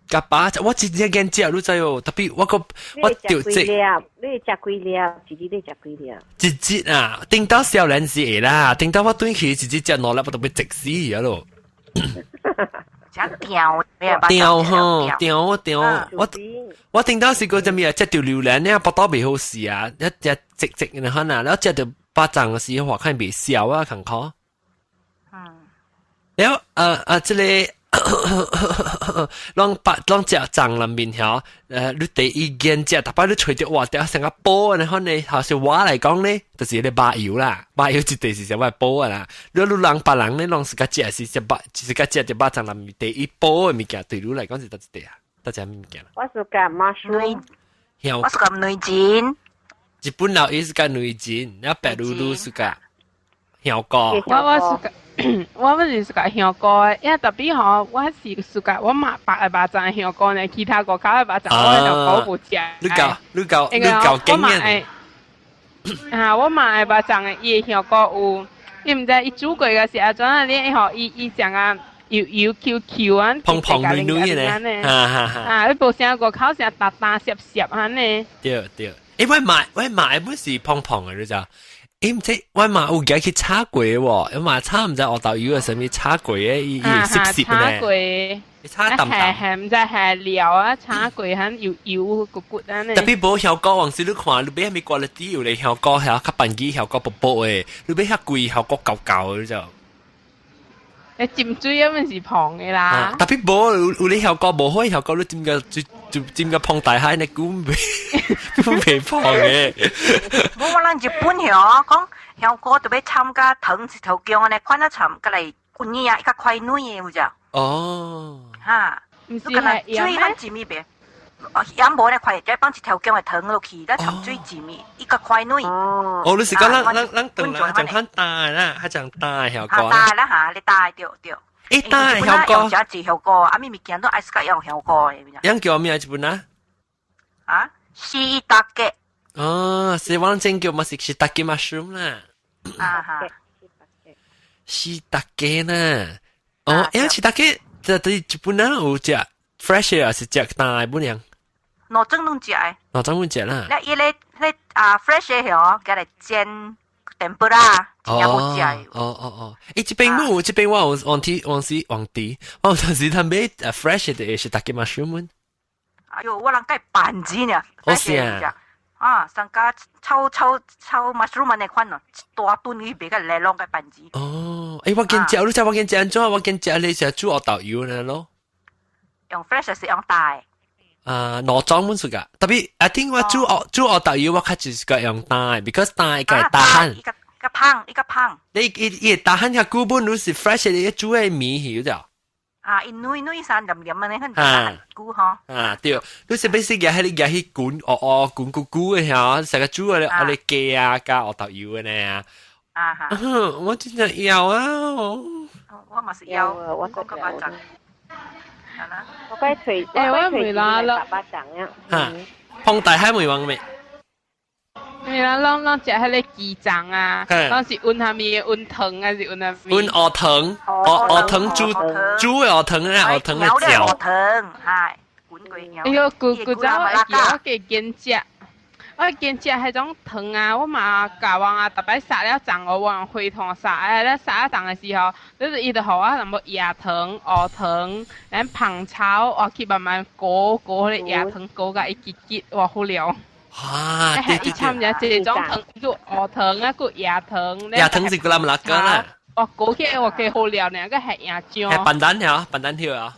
佮爸，我真正見食，你知哦？特別我個我著疾。你食幾粒？一日你食幾粒？一日啊，頂到少年時會啦，頂到我轉去一日食兩粒，我都欲疾死啊咯。食掉掉吼，掉掉，我我頂到是個啥物啊？食著榴蓮呢，腹肚袂好勢啊，一食直直然後啊，然後食著肉粽的時候，看袂消啊，艱苦。了啊啊，這個攏白攏食粽內面曉，你第一眼食，逐擺你揣著哇，掉成個寶然後呢，好像我來講呢，就是個肉油啦，肉油一定是啥物寶啊啦。你你人別人呢，攏是較食是食肉，就是較食著肉粽內面第一寶的物件，對你來講是佗一塊啊？佗一物件？我是佮 mushroom，我是佮女筋。日本佬伊是佮女筋，然後白嚕嚕是佮香菇。我我是佮。我不是 suka 香菇的，因為特別吼，我是 suka 我嘛白的肉粽香菇呢，其他國家的肉粽我就講無食。你夠你夠你夠經驗。啊，我嘛愛肉粽的，伊的香菇有，你毋知伊煮過的是按怎啊？你吼，伊伊種啊油油 Q Q 啊，蓬蓬軟軟的呢。啊，你無啥外口成沓沓澀澀按呢。對對，欸，我買本是蓬蓬的，你知？欸，毋知我嘛有記去炒過喎，我嘛炒毋知黑豆油的啥物炒過的，伊伊會濕濕的。炒過，炒淡淡。係毋知係料啊，炒過很油油骨骨按呢。特別無香菇，往時你看，你買啥物 quality 有咧香菇係較便宜，香菇薄薄的，你買較貴香菇厚厚的就。你浸水啊，咪是胖的啦。特別無有有咧香菇無好香菇，你浸個就就浸個胖大海，你估袂袂胖的。無我咱日本曉講香菇特別摻佮糖一頭薑按呢，款仔摻，過來滾耳啊，較快軟的有只。哦。哈。毋是係水較浸伊袂？也無咧塊，再放一條薑的糖落去，再摻水浸伊，伊較快軟。哦，哦，你是講咱咱咱轉來講較大啦，較講大效果。大啦嚇，你大對對。欸，大效果。用這濟效果，啊，物物件都愛自用效果的。樣叫咩這本啊？啊，shiitake。哦，是我正叫嘛是 shiitake mushroom 啦。啊哈。 shiitake 呢？哦，欸，shiitake 這對日本人有食 fresh 還是食大本樣？兩種攏食的。兩種攏食啦。你伊咧咧啊 fresh 的吼，共來煎 tempura，真正好食。哦哦哦，欸，這邊冇，這邊我有往天往時往地，我有陣時他買 fresh 的 shiitake mushroom。哎喲，我人蓋板子呢。哦是啊。啊，上家炒炒炒 mushroom 那款咯，一大頓去賣個來攏個板子。哦，欸，我見食，你知我見食按怎？我見食你食煮烏豆油呢咯。用 fresh 是用大。啊，兩種本數噶，特別 I think 我煮烏煮烏豆油，我較就是個用大，because 大個大漢。一個個胖，一個胖。你伊伊大漢較久本，你是 fresh 的，煮的麵去咗。啊，伊軟軟散黏黏安尼，很大久吼。啊，對，你是欲是舉彼個舉彼滾哦哦滾咕咕的嚇，成個煮的我哋雞啊加烏豆油的呢。啊哈。我真正枵啊！我嘛是枵，我講個巴掌。我該隨，欸，我袂啦啦，巴掌啊。嚇，放大海袂忘未？你啦，攏攏食彼个雞腸啊，攏是溫啥物的？溫糖還是溫啥物？溫烏糖，烏烏糖煮煮的烏糖啊，烏糖的嚼。烏糖，係滾過。哎喲，古古早我會記我加堅食，我堅食彼種糖啊，我嘛教我啊，逐擺殺了粽我用火炭殺，哎，咧殺了粽的時候，就是伊就予我淡薄椰糖、烏糖，然後芳草，我去慢慢裹裹彼個椰糖，裹甲伊結結，哇，好料。啊，對對對。伊摻只一種糖，叫烏糖啊，閣椰糖。椰糖是 gula melaka 啦。哦，裹起來哇，幾好料呢，閣係椰漿。係 pandan 條，pandan 條啊。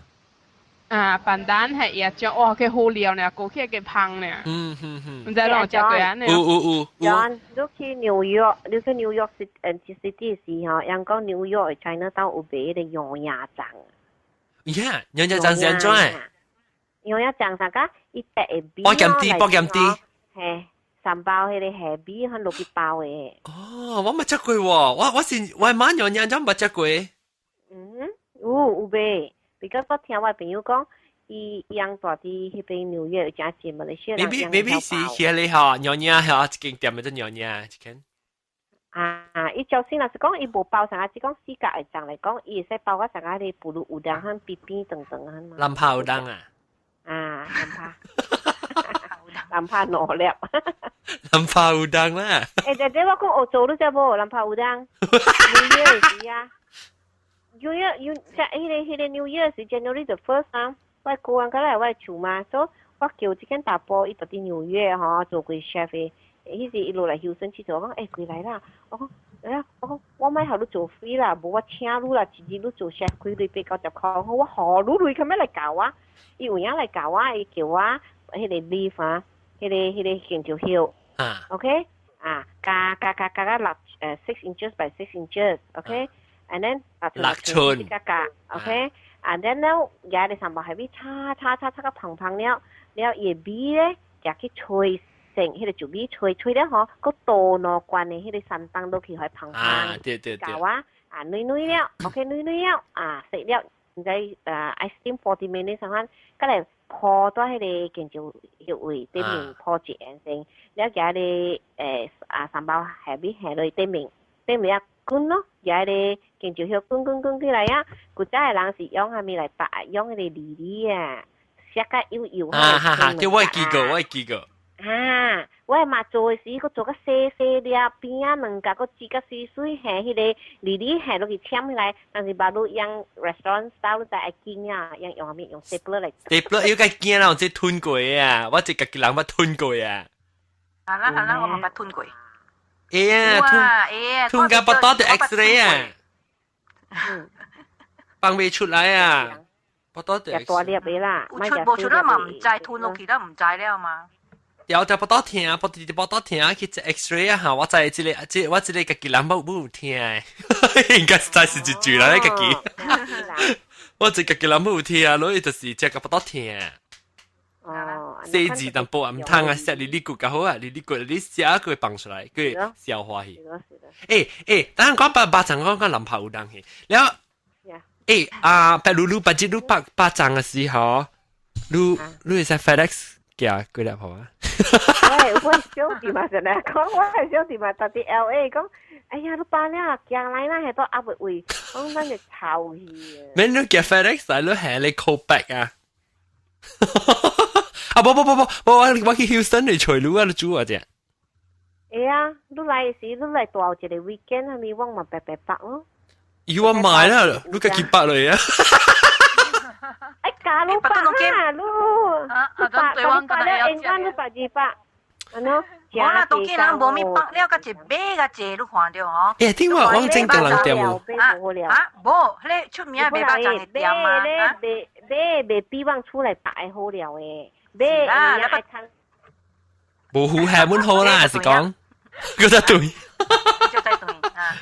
啊，pandan 係椰漿，哇，幾好料呢，裹起來幾芳呢。毋知攏有食過按呢？有有有。 John，你去紐約，你去紐約 city 時吼，人講紐約 China 島有賣彼個娘惹粽。呀，娘惹粽是按怎的？娘惹粽啥個？伊白的米。包鹹豬，包鹹豬。嘿，三包彼個蝦米，還落去包的。哦，我捌食過喎，我我是我媽娘惹粽捌食過。嗯，有有賣，because 我聽我朋友講，伊伊翁住佇彼邊紐約，誠濟馬來西亞人。 maybe 是遐個吼，娘惹吼，一間店叫做娘惹一間。啊，伊就算若是講伊無包啥，只講四角的粽來講，伊會使包個啥個 pulut udang 和邊邊長長啊嘛。藍泡udang 啊？啊，藍泡。藍泡兩粒。藍泡udang 啦。欸，姐姐，我講澳洲你知無？藍泡udang。New Year 時啊，New Year 有在彼個彼個 New Year 時 January the first 啊，我過完過來我厝嘛，所以我叫這間查埔，伊佇佇紐約吼做過 chef 的，彼時伊落來休森佚佗，我講欸過來啦，我講哎呀，我講我莫予你做 free 啦，無我請你啦，一日你做 chef 開鐳890塊，我予你鐳，佢欲來教我，伊有影來教我，伊叫我彼個 leaf 啊，彼個彼個香蕉葉，OK，啊，加加加加個六6 inches by 6 inches，OK，and then 啊 6寸，加加，OK，and then 了，舉個三包蝦米炒炒炒炒個芳芳了，了伊的米咧，就去吹成彼個就米吹吹了吼，閣倒兩罐的彼個三檔落去，予芳芳，啊，對對對，教我啊，軟軟了，OK，軟軟了，啊，食了，毋知愛 steam 40 minutes 啥款，閣來鋪佇彼個香蕉葉位頂面鋪一層先，了舉個啊三包蝦米下落頂面，頂面啊滾咯，舉個香蕉葉滾滾滾起來啊！古早的人是用啥物來包？用彼個梨梨啊，削甲幼幼。啊哈哈，對，我會記過，我會記過。啊！我嘛做的時，閣做較細細粒，邊仔兩角閣剪較媠媠，下彼個梨梨下落去攕起來。但是把你用 restaurant style 你知愛緊啊，用用啥物用 stapler 來。 stapler 要較驚啦，這吞過啊！我這家己人捌吞過啊。好啦好啦，我嘛捌吞過。會啊，吞吞甲腹肚就 X-ray 啊，放袂出來啊，腹肚就大粒的啦，有出無出啦嘛，毋知吞落去啦，毋知了嘛。有條腹肚疼，腹肚腹肚疼去做 X-ray 啊！哈，我知這个，這我這个家己人無無疼的，應該實在是一句啦，你家己。我這家己人無疼，所以就是這個腹肚疼。哦，細字淡薄啊，毋通啊，食哩哩骨較好啊，哩哩骨你食佢會放出來，佢會消化去。欸欸，等陣講肉肉粽講講南跑有人去，了欸啊，白露露白日露肉肉粽嘅時候，你你會使 FedEx 寄過來好啊？我小弟嘛，就嚟講，我係小弟嘛，特別 LA 講，哎呀，你辦了，寄來啦，係都壓袂位，講咱就臭去啊。免你寄 FedEx 來，你係你 call back 啊？啊，不不不不，我去 Houston 嚟揣你啊，你煮啊啫。會啊，你來時你來大一個 weekend 係咪？我嘛白白白咯。要我買啦，你家己白嚟啊！哎，假你白啊，你你白你白了，應該你白二百，安喏。無啦，當今人無咪白了，較濟買較濟，你看著吼。欸，聽話往正個人店喎。啊，無，彼個出名賣肉粽的店啊。買買買比往出來白好了的，買啊，你愛無糊係滿好啦，是講，嗰隻對。就對對啊。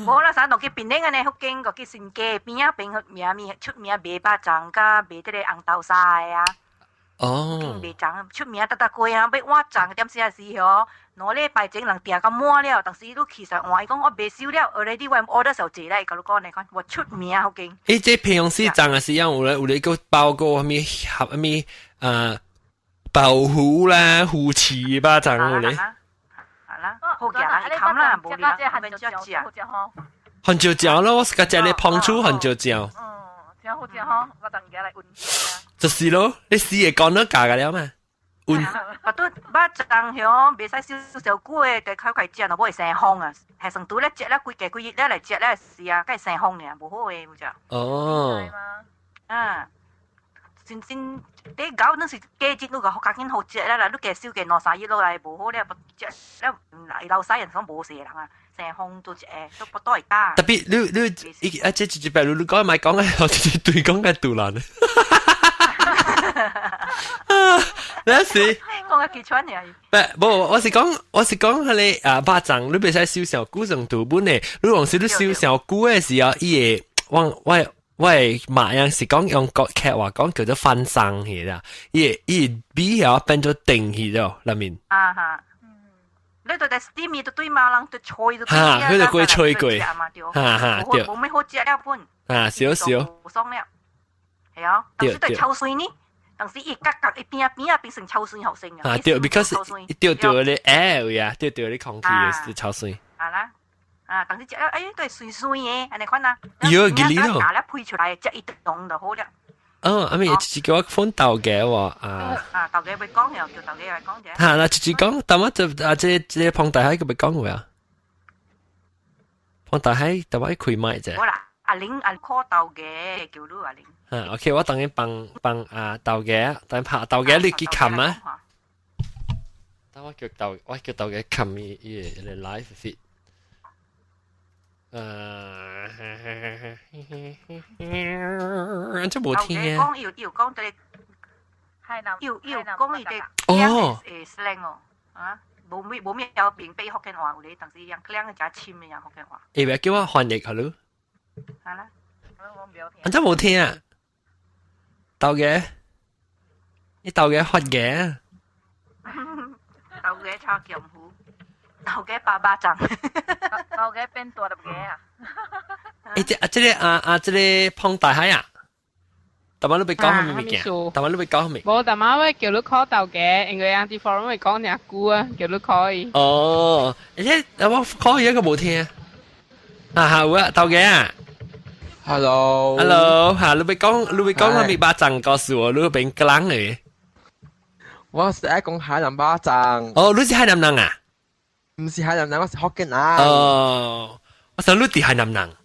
無啦，啥落去檳城按呢，福建個去新界邊仔邊名物出名賣肉粽佮賣這個紅豆沙的啊。哦。賣粽出名逐逐過啊，欲換粽點時時吼，兩禮拜前人訂到滿了，但是你去實換，伊講我袂收了，already 我 order 上濟來，共你講呢講，我出名福建。欸，這平常時粽啊是樣有咧有咧個包過啥物合啥物啊豆腐啦、魚翅肉粽有咧。啦，好食啦，伊冚啦，無你啦，免少食。很少食咯，我是較食咧碰醋很少食。嗯，真好食吼，我等下來問。就是咯，你試會講得價個了嘛？問。啊，對，肉粽響袂使燒燒久的，就較快食，若無會生風啊。係算拄咧食了幾日幾日了來食了是啊，該生風爾，無好的有食。哦。啊。真真，你搞那是過節，你個較緊好食啦啦，你加燒個兩三日落來無好了，食了老細人講無勢人啊，生風都一個，都不多會打。特別你你啊，這一擺你你講咪講嘅，我直接對講嘅杜蘭。啊，那是講個幾串爾。不，無，我是講，彼個啊，肉粽，你袂使燒上久上肚本的，你往時你燒上久的時候，伊會我會馬樣是講用國劇話講叫做翻生去啦，伊會米啊變做定去咗裏面。啊哈，你對在 steam 就對嘛，人對吹就對。哈，佢就過吹過。哈哈，對。無咩好食了本。啊，少少。爽了，係啊，當時對抽水呢，當時伊角角一邊啊邊啊變成抽水好生啊。啊，對，because 對對你 air 呀，對對你空氣是抽水。啊啦。啊，當時食了，哎，對，水水的，按呢款啊。有吉利咯。打了配出來，食一頓就好了。哦，阿咪一直叫我款豆嘅喎，啊。啊，豆家會講又叫豆家來講啫。嚇，嗱，直直講，但我就啊，這這彭大海佢咪講過啊？彭大海，但我開麥啫。好啦，阿玲阿 call 豆家，叫你阿玲。啊，OK，我等於幫幫啊豆家，等拍豆家你去冚啊。等我叫豆，我叫豆家冚伊伊個 live feed。這無聽啊！講有有講這個，有有講伊個哦，誒 slang 哦，啊，無咩無咩有明白福建話有咧，但是用兩個誠深的用福建話。會袂叫我翻譯好咯？好啦，安怎無聽啊？豆家，你豆家發嘅？豆家炒劍湖。豆家八巴掌，豆家變大粒嘅啊！欸，這啊，這個啊啊，這個彭大海啊，逐擺你欲講啥物物件？逐擺你欲講啥物？無，逐擺我叫你 call 豆家，因為 Auntie Forum 會講爾久啊，叫你 call 伊。哦，而且我 call 伊一個無聽。啊，好啊，豆家啊。 Hello。 Hello，嚇，你欲講，你欲講啥物肉粽故事喎？你變格人嘅。我是愛講海南肉粽。哦，你是海南人啊？唔是海南人，我是福建人。哦，我想你佇海南人。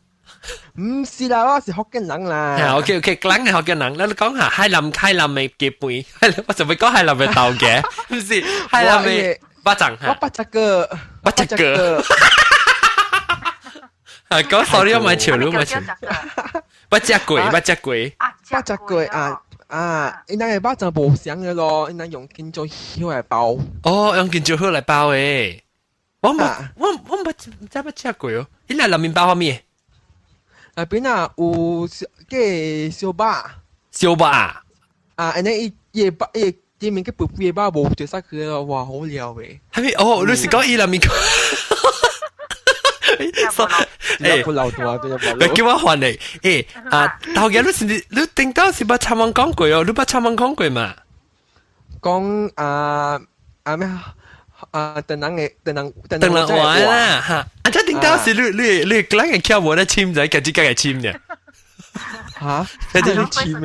唔是啦，我是福建人啦。啊，OK OK，講係福建人，你講下海南海南的雞飯，我就欲講海南的豆家，唔是海南的肉粽。我捌食過，捌食過。啊，講 sorry，我買笑你買笑。捌食過，捌食過。捌食過啊啊！𪜶的肉粽無相的咯，𪜶用香蕉葉來包。哦，用香蕉葉來包的。我冇，我我捌毋知捌食過哦。𪜶內面包啥物？內邊啊有個燒肉，燒肉啊，啊，and then 伊伊肉伊啲面嘅肥肥肉無對晒佢咯，哇，好料嘅。係咪？哦，你是講伊內面？欸，不老多啊，這個叫我還你。欸，啊，頭家你是你頂到是捌參問講過哦，你捌參問講過嘛？講啊啊咩啊，等人嘅等人等人玩啦嚇。啊，這頂到是你你你個人嘅橋無得簽仔，家己家己簽嘅。嚇？你簽？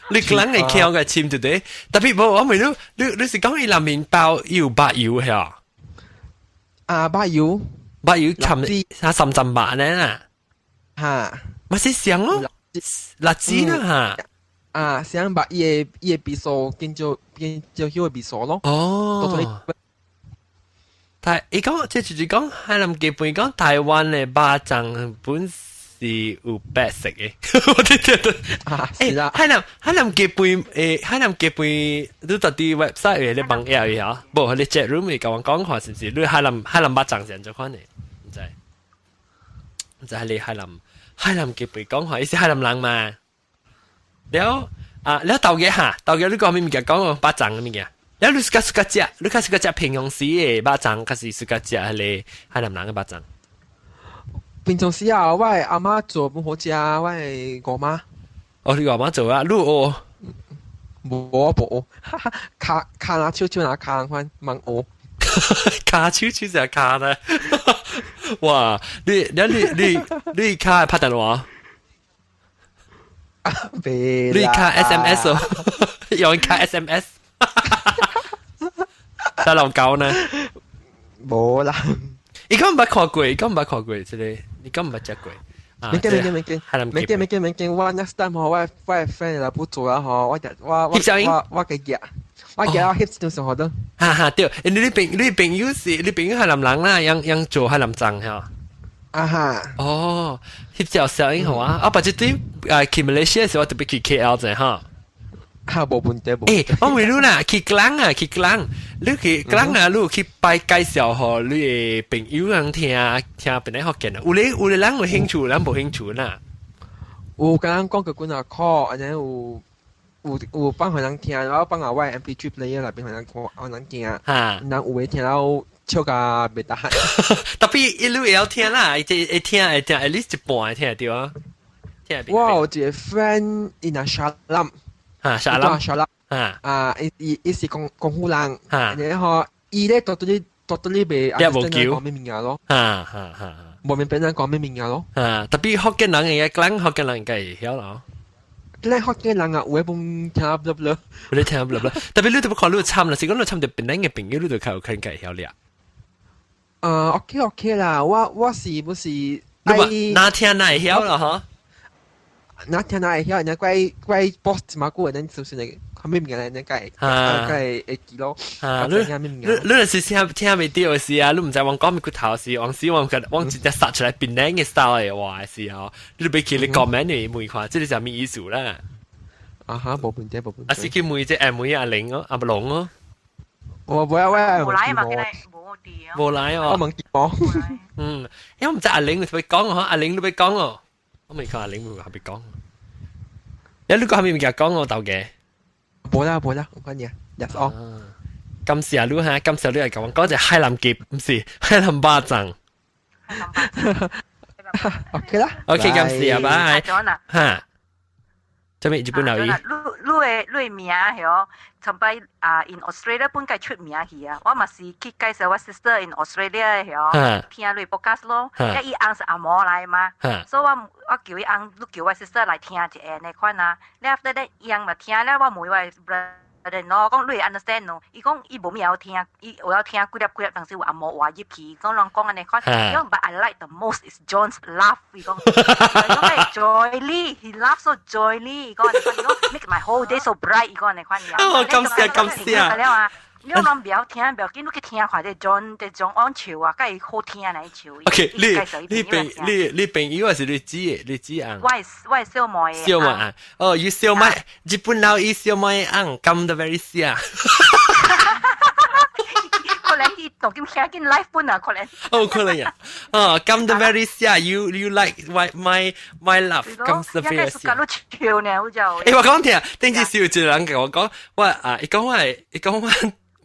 你個人嘅橋嘅簽對唔對？特別無我問你，你你是講伊內面包有肉油係啊？啊，肉油。肉油冚下三浸肉呢？嚇，咪是香咯，辣子啦嚇。啊，香肉伊個伊個味素變做變做彼個味素咯。哦。但係伊講，即就是講，海南基本講台灣的肉粽本是有白色嘅，我哋覺得。啊，是啦。海南海南基本誒，海南基本你到啲 website 嘅你網頁嚇，無你 chat room 會共我講看是毋是？你海南海南肉粽是按怎款的？毋知，毋知你海南海南基本講話，伊是海南人嘛？了啊，了豆嘅哈，豆嘅你講咩物件？講肉粽嘅物件。了你是較喜歡食，你較喜歡食平常時的肉粽，還是喜歡食彼個海南人的肉粽？平常時啊，我的阿媽做不好食，我的姑媽。哦，你阿媽做啊？你學？無無學，跤跤拿手手拿跤款，茫學。跤手手就跤啦。哇！你你你你你跤拍電話？你跤 SMS 哦，用跤 SMS。得老狗呢？無啦。伊敢毋捌看過，伊敢毋捌看過，這個你敢毋捌食過？免驚免驚免驚，免驚免驚免驚，我 next time 吼，我我 friend 來不做啊吼，我我我我我嘅夾，我夾我翕一張相好得。哈哈對，你你朋你朋友是你朋友海南人啦，樣樣做海南粽嚇。啊哈。哦，翕照相影好啊！啊，把這對啊去馬來西亞時，我特別去 KL 者哈。哈，無問題，無。欸，我問你啦，去吉蘭啊，去吉蘭，你去吉蘭啊，你有去擺介紹予你的朋友人聽，聽邊個福建啊？有咧有咧人有興趣，人無興趣啦。有共人講過幾若箍，按呢有有有放予人聽，然後放下我 MP3 player 內邊予人看，予人聽。哈。人有的聽了笑甲袂得。特別伊會曉聽啦，伊會聽會聽，at least 一半會聽著啊。聽。我有一個 friend 伊若沙林。啊，沙林，沙林，啊，啊，伊伊伊是廣廣府人，啊，然後伊咧到底到底袂，你無叫講咩物件咯，啊啊啊，無明白人講咩物件咯，啊，特別福建人應該講福建人應該會曉咯。咱福建人啊，有的攏聽不了，有咧聽不了，特別你都看你參啦，是講你參著檳城的朋友，你就較有可能會曉了。啊，OK OK 啦，我我是不是？你話哪聽哪會曉啦，嗬？哪聽哪會曉，人怪怪 boss 嘛，古人就是那個後面物件，人該該會記咯。啊，你你你是聽聽袂著的時啊，你毋知阮講咩骨頭時，往時我我直接殺出來檳城的 style 的話時候，你就欲去你 comment 你問看，這個是啥物意思啦？啊哈，無問題，無問題。啊是去問這阿問阿玲哦，阿龍哦。我無啊，我無來嘛，今日無佇。無來哦。我問我。嗯，因為我毋知阿玲會講哦，阿玲你欲講哦。我未看阿玲會係欲講。你你講係咪物件講我豆嘅？無啦無啦，唔關嘢，That's all。感謝你哈，感謝你來共我講一海南雞，毋是海南肉粽。 OK 啦，OK，感謝啊，拜。哈。這邊日本老伊。你你的你的名曉，曾擺啊，in Australia 本該出名去啊。我嘛是去介紹我 sister in Australia 曉，聽你 podcast 咯。因伊翁是紅毛來嘛，所以我我叫伊翁，你叫我 sister 來聽一下那款啊。了 after that 伊翁嘛聽了，我問我 brother 喏，講你會 understand 喏？伊講伊無咩曉聽，伊有曉聽幾粒幾粒，但是有紅毛話入去，講人講按呢款。伊講 but I like the most is John's laugh。伊講，伊講 joyly，he laugh so joyly。伊講按呢款，伊講 make my whole day so bright。伊講按呢款。哦，感謝感謝。啊，你攏袂曉聽，袂要緊，你去聽看這 John 這 John 按笑啊，佮伊好聽來笑。 OK，你你朋你你朋友還是你姊的？你姊翁？我係我係小妹。小妹啊！哦，伊小妹，日本佬伊小妹翁，咁都 very 寫。可能伊當今聽見 live 本啊，可能。哦，可能呀。哦，咁 the very 下，you like my love，咁 the very 下。一笑呢，好就。欸，我講聽，頂次笑一個人共我講，我啊，伊講我，伊講我，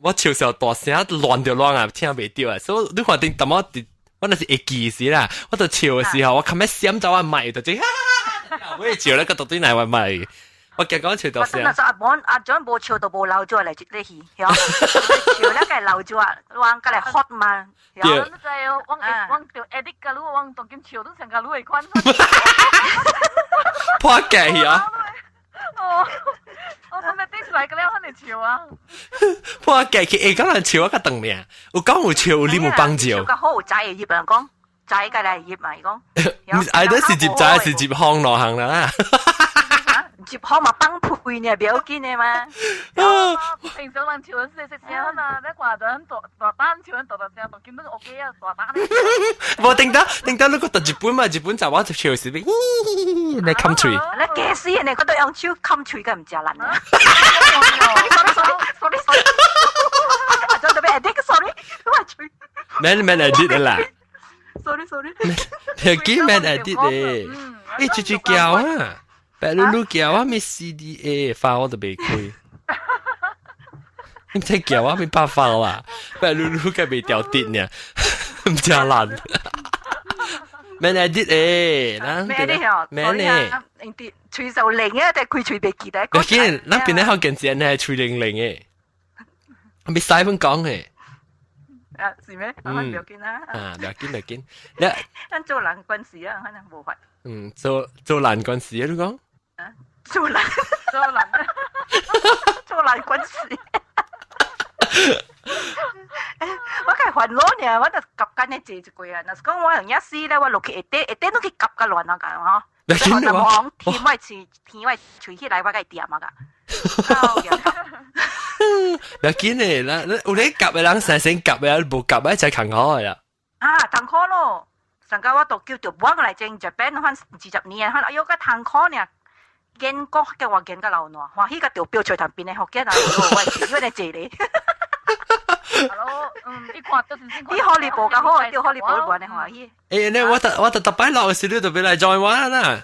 我笑時候大聲亂著亂啊，聽袂著啊，所以你看頂淡薄佇，我若是會記時啦，我就笑的時候，我較尾閃走我麥就這，我會笑咧個獨對來我麥。我驚講笑大聲。我阿本阿長無笑就無流咗嚟這戲，笑咧個流咗啊，我個嚟 hot 嘛。對。你知我我就 edit 個你，我當今笑都成個你會款。破鏡啊！哦，我咁你啲出來個了，肯定笑啊！破鏡去，會講人笑我較長命，有講有笑，你無幫助。笑個好仔嘅葉人講，仔個嚟葉嘛，伊講。哎，都是接仔，是接行落行啦。接好嘛崩配呢，不要緊的嘛。平常人笑細細聲啊，你看陣大大膽笑大大聲，當見到 OK 啊，大膽。無頂到頂到，你個讀日本嘛？日本就我就笑是咩？你冚喙。你假死呢？佢都用手冚喙，佢唔食難啊。Sorry sorry sorry，阿張特別 edit sorry，我喙。免免 edit 啦。 Sorry sorry。別記免 edit 咧，欸，這這叫啊！白露露叫我咪 CDA 發我都未開，你唔知叫我咪白發啦？白露露佢未掉跌呢，唔真難。免 edit 誒，咱免 edit 哦，免咧。人哋喙就靈啊，但係開喙袂記得。我見咱邊咧好近時係喙靈靈嘅，咪使分講嘅。啊，是咩？嗯，不要緊啦。啊，不要緊，不要緊。你咱做人關事啊，可能無法。嗯，做做難關事啊，你講。做人，做人，做人關事。我較煩惱呢，我就夾緊咧坐一個啊。若是講我用一死咧，我落去下底下底攏去夾較亂啊個吼。你望天我喙天我喙起來，我該掂啊個。不要緊嘞，那有咧夾的人先先夾的，無夾的才艱苦的啦。啊，艱苦咯！上個我都叫著我來整日本，反20年，反哎喲個艱苦呢。見國叫我見個老爛，歡喜個就標出頭邊的福建人，我因為坐咧。 Hello，嗯，你看就是你好你無較好，對好你無關的歡喜。欸，那我特我特特擺落時，你就別來 join 我啦。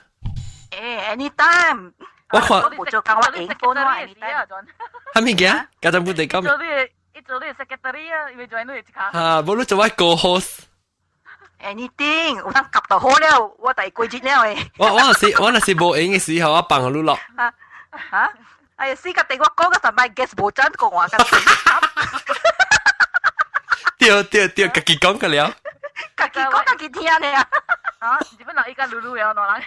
欸，anytime。我看。我做工我應付我 anytime。係咪嘅？家陣不得講。做你，伊做你 secretary 啊，伊會 join 你一卡。啊，無你做我 co-host。 Anything，有當夾就好了，我第幾節了誒。我我若是我若是無閒的時候，我放予你落。啊啊！哎呀，死個地我講個十擺 guest 無真講話個。對對對，家己講個了。家己講家己聽呢啊。啊，日本人伊個嚕嚕了，兩人。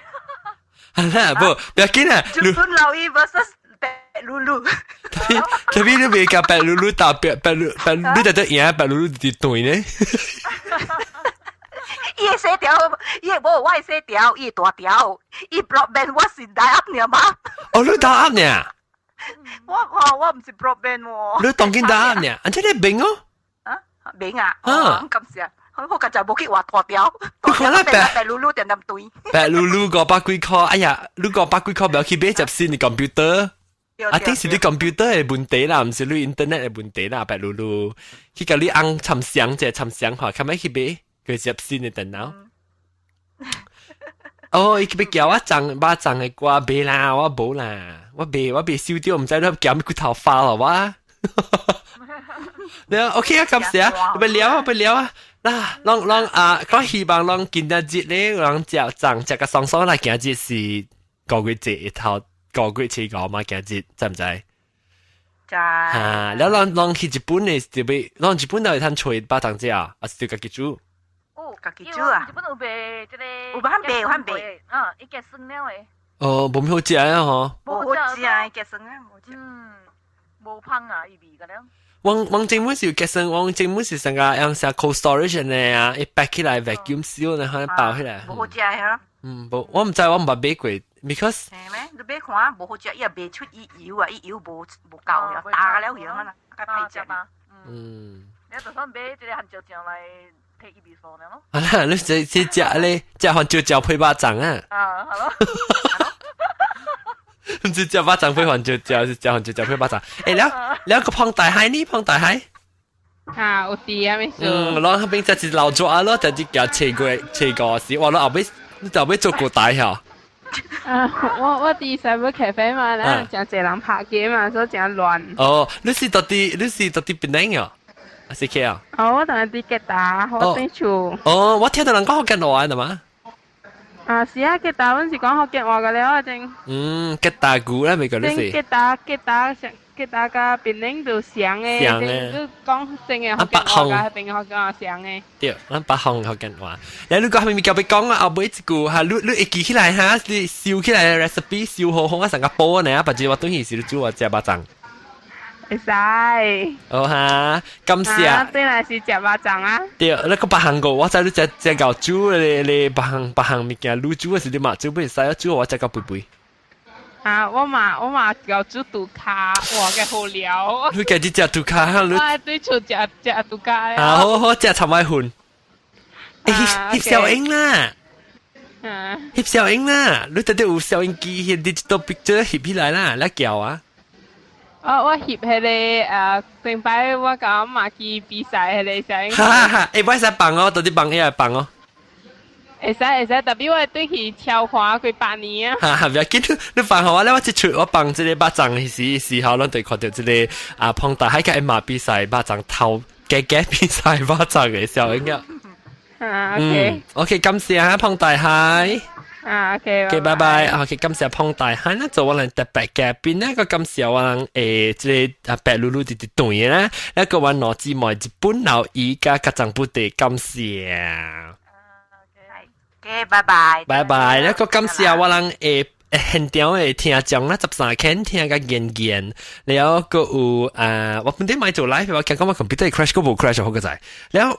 係啦，無，不要緊啊。日本老伊 versus 白嚕嚕。特別特別你袂共白嚕嚕打白白嚕白，你得得贏白嚕嚕佇對呢。伊會細條，伊會無我會細條，伊會大條，伊 broadband 我是 dial up 爾嘛。哦，你 dial up 爾？我我我毋是 broadband 喎。你當今 dial up 爾？按這你明哦？啊，明啊？啊，咁時啊，我剛才無去畫大條。你看啦，白白嚕嚕點點對。白嚕嚕500幾箍，哎呀，你500幾箍不要去買隻新的 computer。啊，頂是你 computer 的問題啦，毋是你 internet 的問題啦，白嚕嚕。去共你翁參詳者參詳下，較欲去買。佢接新的電腦。哦，伊欲叫我唱肉粽的歌，袂啦，我無啦，我袂我袂收著，毋知你鹹骨頭發了我。你 OK 啊，感謝啊，欲聊啊，欲聊啊。嗱，攏攏啊，我希望攏今仔日咧，攏食粽食個爽爽來，今日是5月一頭，5月初5嘛，今日知毋知？知。啊，了攏攏去日本的就欲，攏日本都會通揣肉粽食啊，還是著家己煮？家己煮啊？日本有賣這個，有番賣，有番賣。嗯，伊結算了的。哦，無好食啊吼。無好食，結算啊，無食。嗯，無芳啊，伊味個了。往往政府是有結算，往政府是成個用啥 cold storage 呢啊，一 pack 起來 vacuum seal 然後包起來。無好食哈。嗯，無，我毋知，我毋捌買過，because。係咩？你買看無好食，伊也賣出伊油啊，伊油無無夠呀，打了樣啊，較歹食。嗯。你就算買這個番椒醬來。摕伊味素爾咯。啊啦，你這這食咧，食番椒醬配肉粽啊？啊，好咯。毋是食肉粽配番椒醬，是食番椒醬配肉粽。欸，了了個胖大海呢？胖大海。啊，有啲啊，咩事？嗯，攏彼邊就是老做啊咯，就是叫切過切過時，我攏後尾你後尾做過大嚇。啊，我佇 cyber cafe 嘛，咱誠濟人拍機嘛，所以誠亂。哦，你是到底檳城啊？還是 K 啊？哦，我當佇吉打，我佇厝。哦，我聽到人講福建話的嘛？啊，是啊，吉打阮是講福建話個了，正。嗯，吉打語咧，咪個你是。吉打吉打上吉打佮檳城都像的，像的，都講真的福建話佮彼邊福建話像的。對，咱北方福建話。你你講係咪交俾講啊？後尾一句哈，你會記起來哈？你燒起來的 recipe 燒好好啊，成個煲呢啊，別只我等於是你煮我食肉粽。會使。哦哈，感謝。對來是食肉粽啊。對，你個別項個，我知你食食夠煮你你別項別項物件，你煮的時你嘛煮不會使，煮我食到肥肥。啊！我嘛夠煮豬跤，哇！嘅好料。你家己食豬跤，你。我佇厝食食豬跤。啊，好好食蠶仔粉。欸，翕翕小影啦。翕小影啦，你到底有攝影機，digital picture 翕起來啦，來叫啊。我翕彼個頂擺我共我媽去比賽彼個攝影。哈哈，欸，我會使放哦，到底放遐會放哦。會使會使，特別我會對去超看幾百年啊。哈哈，不要緊，你放予我咧，我一出我放這個肉粽時時候，攏會看著這個啊，彭大海佮阿媽比賽肉粽頭加加比賽肉粽的小影啊。啊，OK。 OK，感謝啊，彭大海。啊，OK。 OK，拜拜。OK，感謝彭大海啦，做我人特別嘉賓呢個感謝我人這個啊白嚕嚕佇佇對啦，一個我兩姊妹日本老姨佮較長不地感謝。 OK，拜拜。拜拜。一個感謝我人現場的聽眾啦，13間聽甲見見，了閣有啊，我本底買做 live，我驚講我 computer crash 閣無 crash 好個在。了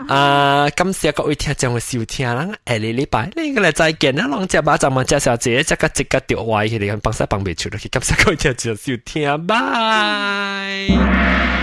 啊，感謝各位聽眾的收聽啦，下個禮拜呢個來再見啦，攏食肉粽嘛，食小姐，食甲一個著歪去，你放屎放袂出落去，感謝各位聽眾收聽，拜。